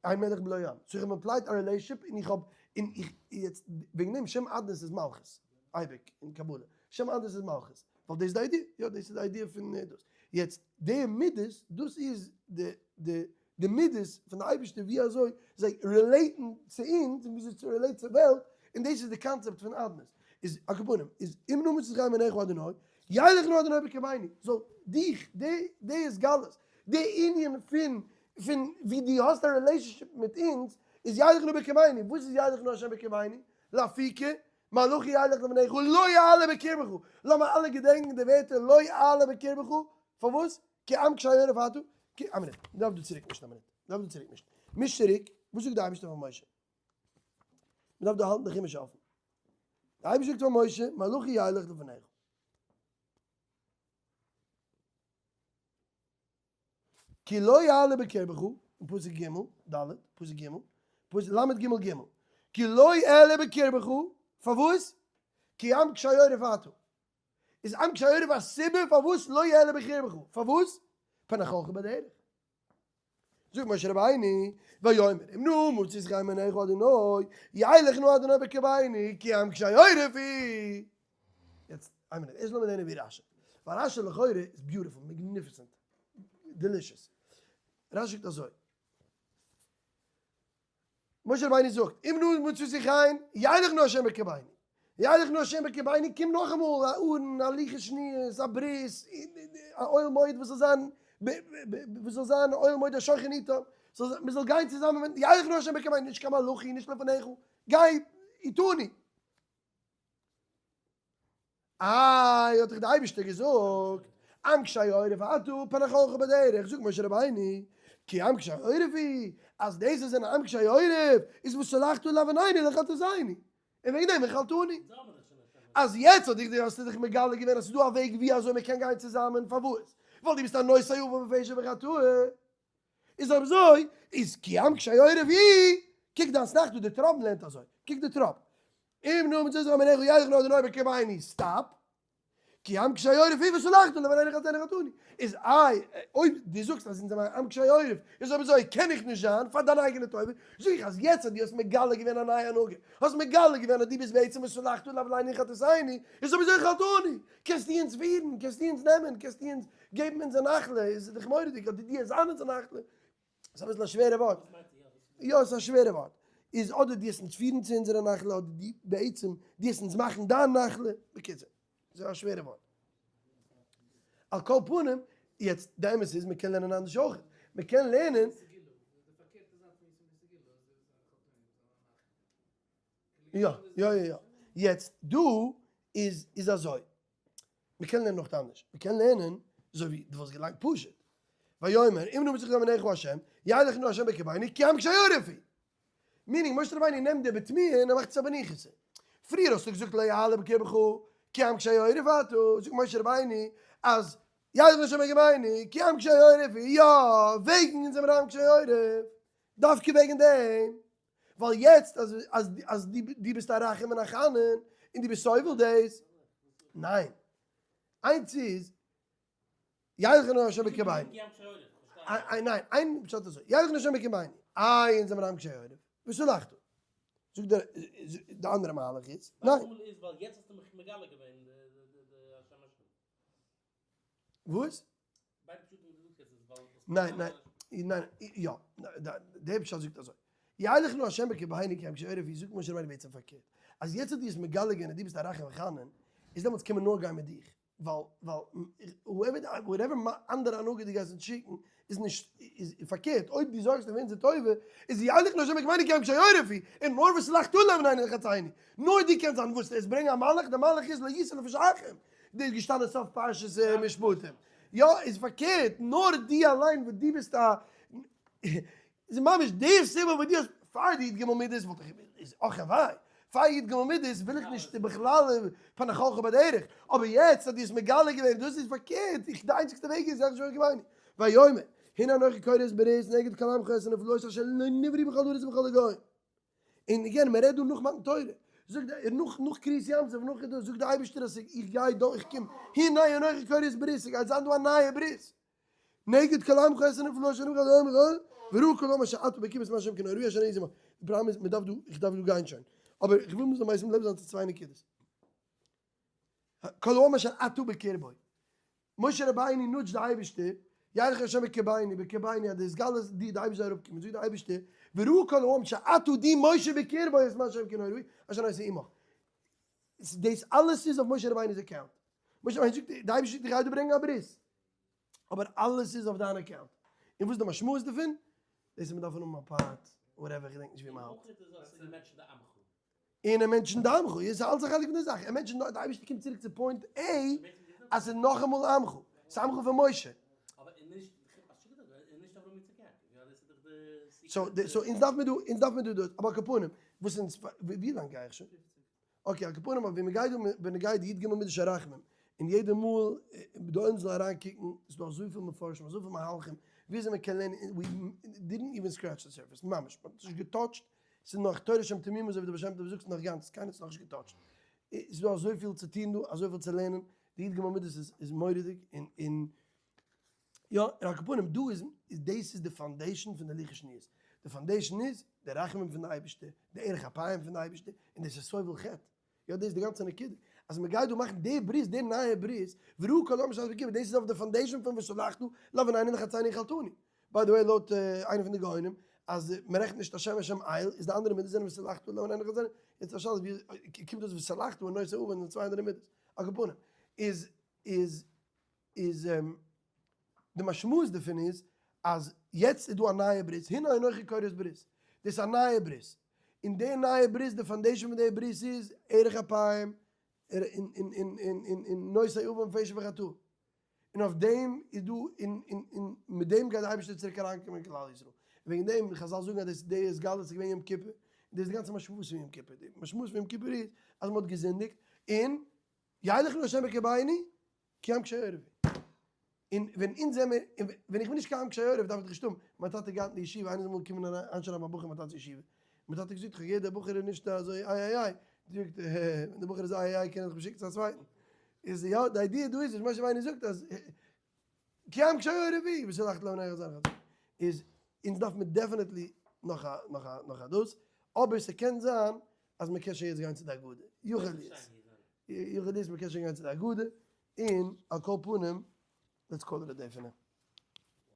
אין מלך בלא עם. so איך האב implied א relationship און איך האב, און איך, יעצט, וועגן דעם שם אדנות איז מלכות, אייביג אין קבלה. שם אדנות איז מלכות. ווייל דאס איז די idea, יא, דאס איז די idea פון דאס. יעצט, די מידות, דאס איז די, די, די מידות פון די אייבערשטער ווי אזוי זיי relate ן צו אונז און ווי אזוי צו relate צו וועלט, און דאס איז די קאנצעפט פון אדנות. איז על כל פנים, איז אם נא מצאתי חן בעיניך אדוני, ילך נא אדוני בקרבנו, זאל דיך, די די התגלות, די ענין פון פון ווי דו האסט א relationship מיט אונז, איז ילך נא בקרבנו, וואס איז ילך נא השם בקרבנו? לאפוקי, מלאכי ילך לפניך, לא אעלה בקרבך, לאמיר אלע געדענקן די ווערטער לא אעלה בקרבך, פארוואס? כי עם קשה עורף אתה, כי, א מינוט, מ'דארף דא צוריק מישן א מינוט, מ'דארף דא צוריק מישן, מיש צוריק, וואס זאגט די אייבערשטער פאר משה? מ'דארף דא האלטן די חומש אפן. די אייבערשטער זאגט פאר משה, מלאכי ילך לפניך. כי לא אעלה בקרבך, אין פסוק ג', ד', פסוק ג', פסוק ל' ג' ג', כי לא אעלה בקרבך, פארוואס? כי עם קשה עורף אתה. איז עם קשה עורף א סיבה פארוואס לא אעלה בקרבך? פארוואס? פן אכלך בדרך. זאגט משה רבינו, ויאמר אם נא מצאתי חן בעיניך אדוני, ילך נא אדוני בקרבנו, כי עם קשה עורף הוא. יעצט, איין מינוט, ערשט לאמיר לערנען ווי רשי. ווייל רשי לכאורה איז beautiful, magnificent, delicious. רשי זאגט אזוי. משה רבינו זאגט, אם נא מצאתי חן, ילך נא השם בקרבנו. ילך נא השם בקרבנו, קום נאכאמאל, א ארון, א לוחות שניות, א ברית, א אוהל מועד וואס זאל זיין, וואס זאל זיין אוהל מועד השוכן איתם, מען זאל גיין צוזאמען מיט, ילך נא השם בקרבנו, נישט קיין מלאכי, נישט לפניך, גיי איתנו. איי, האט דאך די אייבערשטער געזאגט, עם קשה עורף אתה פן אכלך בדרך, זאגט משה רבינו, כי עם קשה עורף הוא, אז דאס אז זענען עם קשה עורף, איז וסלחת לעווננו לחטאתנו, און וועגן דעם החלתנו. אז יעצט האט דיך האסטו דיך מגלה געווען אז ס'איז דא א וועג ווי אזוי מען קען גיין צוזאמען, פארוואס? ווייל דו ביסט א נושא עוון ופשע וחטאה. איז אויב אזוי איז כי עם קשה עורף הוא, קוק דיין אתנחתא די טראפ לערנט אזוי, קוק די טראפ, אם נא מצאתי חן בעיניך ילך נא אדוני בקרבנו, stop, כי עם קשה עורף הוא וסלחת לעוננו לחטאתנו חלתנו, איז איי אויב דו זאגסט אז אונז זעמער עם קשה עורף, איז אויב אזוי קען איך נישט זיין פאר דיין אייגענע טובה, זאג איך אז יעצט אז דו האסט מגלה געווען א נייע הנהגה, האסט מגלה געווען אז דו ביסט בעצם וסלחת לעוננו לחטאתנו, איז אויב אזוי חלתנו, קענסטו אונז פירן, קענסטו אונז נעמען, קענסטו אונז געבן אונזער נחלה, איז דאך מורא'דיג, אדער דו זיין אונזער נחלה, ס'איז אביסל א שווערע ווארט, יא ס'איז א שווערע ווארט, איז אדער דו עסט אונז פירן צו אונזערע נחלה, אדער דו בעצם דו עסט אונז מאכן דיין נחלה, בקיצור, ס'איז א שווערע ווארט. על כל פנים, יעצט די אמת איז מ'קען לערנען אנדערש אויך, מ'קען לערנען. יא יא יא יא, יעצט דא איז איז אזוי, מ'קען לערנען נאך אנדערש, מ'קען לערנען אזוי ווי דו וואלסט געליינט פשוט, ויאמר אם נא מצאתי חן בעיניך ה', ילך נא ה' בקרבנו כי עם קשה עורף הוא. meaning משה רבינו נעמט די בתמיהה און ער מאכט עס א בניחותא. פריער האסטו געזאגט לא אעלה בקרבך כי עם קשה עורף אתה, זאגט משה רבינו אז ילך נא ה' בקרבנו כי עם קשה עורף הוא, יא, וועגן אונז זעמיר עם קשה עורף, דווקא וועגן דעם, ווייל יעצט אז אז אז דו דו ביסט א רחום און א חנון און דו ביסט סובל דאס, ניין, איינס איז ילך נא השם בקרבנו, ניין, איין פשט אזוי, ילך נא השם בקרבנו, איי אונז זעמיר עם קשה עורף, וסלחת, זאגט דער די אנדערע מהלך איז, ניין. וואס? ניין ניין ניין יא דער פשט זאגט אזוי ילך נא השם בקרבנו כי עם קשה עורף הוא זאגט משה רבינו בעצם פארקערט אז יעצט האט דו עס מגלה געווען אז דו ביסט א רחום וחנון איז דעמאלטס קען מען נאר גיין מיט דיך ווייל ווייל whatever אנדערע הנהגה דו גייסט אונז שיקן איז נישט איז פארקערט אויב דו זארגסט אויף אונזער טובה איז ילך נא השם בקרבנו כי עם קשה עורף הוא און נאר וסלחת לעוננו לחטאתנו נאר דו קענסט זיין וואס עס ברענג א מלאך די מלאך איז לא ישא לפשעכם דאס איז געשטאנען סוף פרשת משפטים. יא, איז פארקערט, נאר דו אליין וואס דו ביסט א, איז ממש די סיבה וואס דו האסט, פאר די י"ג מידות וואלט איך, איז אך און וויי, פאר י"ג מידות וויל איך נישט בכלל פן אכלך בדרך, אבער יעצט אז דו האסט מגלה געווען, דאס איז פארקערט, איך די איינציגסטע וועג איז זיך שוין געוויינט. ויאמר, הנה אנכי כורת ברית נגד כל עמך את הנפלאות אשר לא נבראו בכל הארץ ובכל הגוים. און again, מען רעדט דא נאך מתן תורה, זאגט דער, נאך נאך קריעת ים סוף, נאך דאס, זאגט דער אייבערשטער אז איך גיי דא, איך קום, הנה אנכי כורת ברית, ס'גייט זיין דא א נייע ברית, נגד כל עמך את הנפלאות אשר נבראו בכל הארץ ובכל, וראו כל העם אשר אתה בקרבו את מעשה השם כי נורא אשר אני עמו. די פראבלעם איז, מען דארף דא, איך דארף דא גיין שוין, אבער איך וויל מ'זאל משים לב זיין צו צוויי נקודות. כל העם אשר אתה בקרבו. משה רבינו nudge ט די אייבערשטער, ילך השם בקרבנו, בקרבנו אז די התגלות די די אייבערשטער זאל אראפקומען, זאגט די אייבערשטער, וראו כל העם שאתה דו משה בקרבו את מעשה השם כי נורא אשר אני עושה עמך. דאס אלעס איז אויף משה רבינו'ס account. משה רבינו זאגט, די אייבערשטער זאגט איך גיי דיר ברענגען א ברית, אבער אלעס איז אויף דיין account. און וואס איז די משמעות דערפון? דאס איז מ'דארף האבן א part, whatever, איך געדענק נישט ווי מ'האלט. און ער mention ט עמך, איז אלץ א חלק פון די זאך, ער mention ט די אייבערשטער קומט צוריק צו point A אז ס'איז נאכאמאל עמך, ס'איז עמך פון משה. so אונז דארף מיר דא, אונז דארף מיר דא דאס, אבער על כל פנים, וואס אונז, ווי לאנג גיי איך שוין? okay, על כל פנים, אבער ווי מ'גייט דא בנוגע די י"ג מידות הרחמים, און יעדע מאל דא אונז זאל אריינקוקן, ס'איז דא אזויפיל מפרשים, אזויפיל מהלכים, וויאזוי מ'קען לערנען, we didn't even scratch the surface, ממש, מ'האט נישט גע touch ט ס'איז נאך תורה שם תמימה אזוי ווי דער בעל שם טוב זאגט, ס'איז נאך גאנץ, קיינער האט עס נאכנישט גע touch ט. ס'איז דא אזויפיל צו טון דא, אזויפיל צו לערנען, די י"ג מידות איז מורא'דיג, און און יא, און על כל פנים דא איז, דאס איז די foundation פון די לוחות שניות, די foundation איז די רחמים פון די אייבערשטער, די ארך אפיים פון די אייבערשטער, און דאס איז סובל חטא, יא דאס איז די גאנצע נקודה, אז מען גייט דא מאכן די ברית, די נייע ברית, וראו כל העם אשר עשית בקרבם, דאס איז אויף די foundation פון וסלחת לעוננו ולחטאנו החלתנו. by the way לויט איינע פון די גאונים אז מען רעכנט נישט השם השם אל איז די אנדערע מידות זענען וסלחת לעוננו ולחטאנו, יעצט א שאלה ווי קומט דאס וסלחת און נושא עוון זענען צוויי אנדערע מידות, על כל פנים איז איז איז די משמעות דערפון איז אז יעצט איז דא א נייע ברית, הנה אנכי כורת ברית, דאס איז א נייע ברית, און די נייע ברית די foundation פון די ברית איז ארך אפיים און נושא עוון פשע וחטאה, און אויף דעם איז דא און און און מיט דעם גייט די אייבערשטער צוריק אריינקומען אין כלל ישראל, וועגן דעם חזל זאגן אז דאס די התגלות איז געווען יום כיפור, און דאס איז די גאנצע משמעות פון יום כיפור, די משמעות פון יום כיפור איז אז מען האט געזינדיגט און ילך נא השם בקרבנו כי עם קשה עורף הוא. און ווען אונז זעמיר, און ווען איך בין נישט קיין עם קשה עורף דארף איך נישט האבן, מיין טאטע געהאט אין די ישיבה, איינער איז אמאל געקומען איינשרייבן א בחור אין מיין טאטע'ס ישיבה, מיין טאטע האט געזאגט איך האב געהערט דער בחור איז נישט אזוי איי איי איי, זאגט ער הע הע, ווען דער בחור איז איי איי איי קען ער זיך באשיקן צו א צווייטן. איז יא, די idea דא איז וואס משה רבינו זאגט אז כי עם קשה עורף הוא, וסלחת לעוננו ולחטאנו החלתנו. איז אונז דארף מיר definitely נאך א נאך א נאך א דאס, אבער ס'קען זיין אז מ'קען שוין יעצט גיין צו די הגדה, יכול להיות. יכול להיות מ'קען שוין גיין צו די הגדה, און על כל פנים, let's call it a day for now.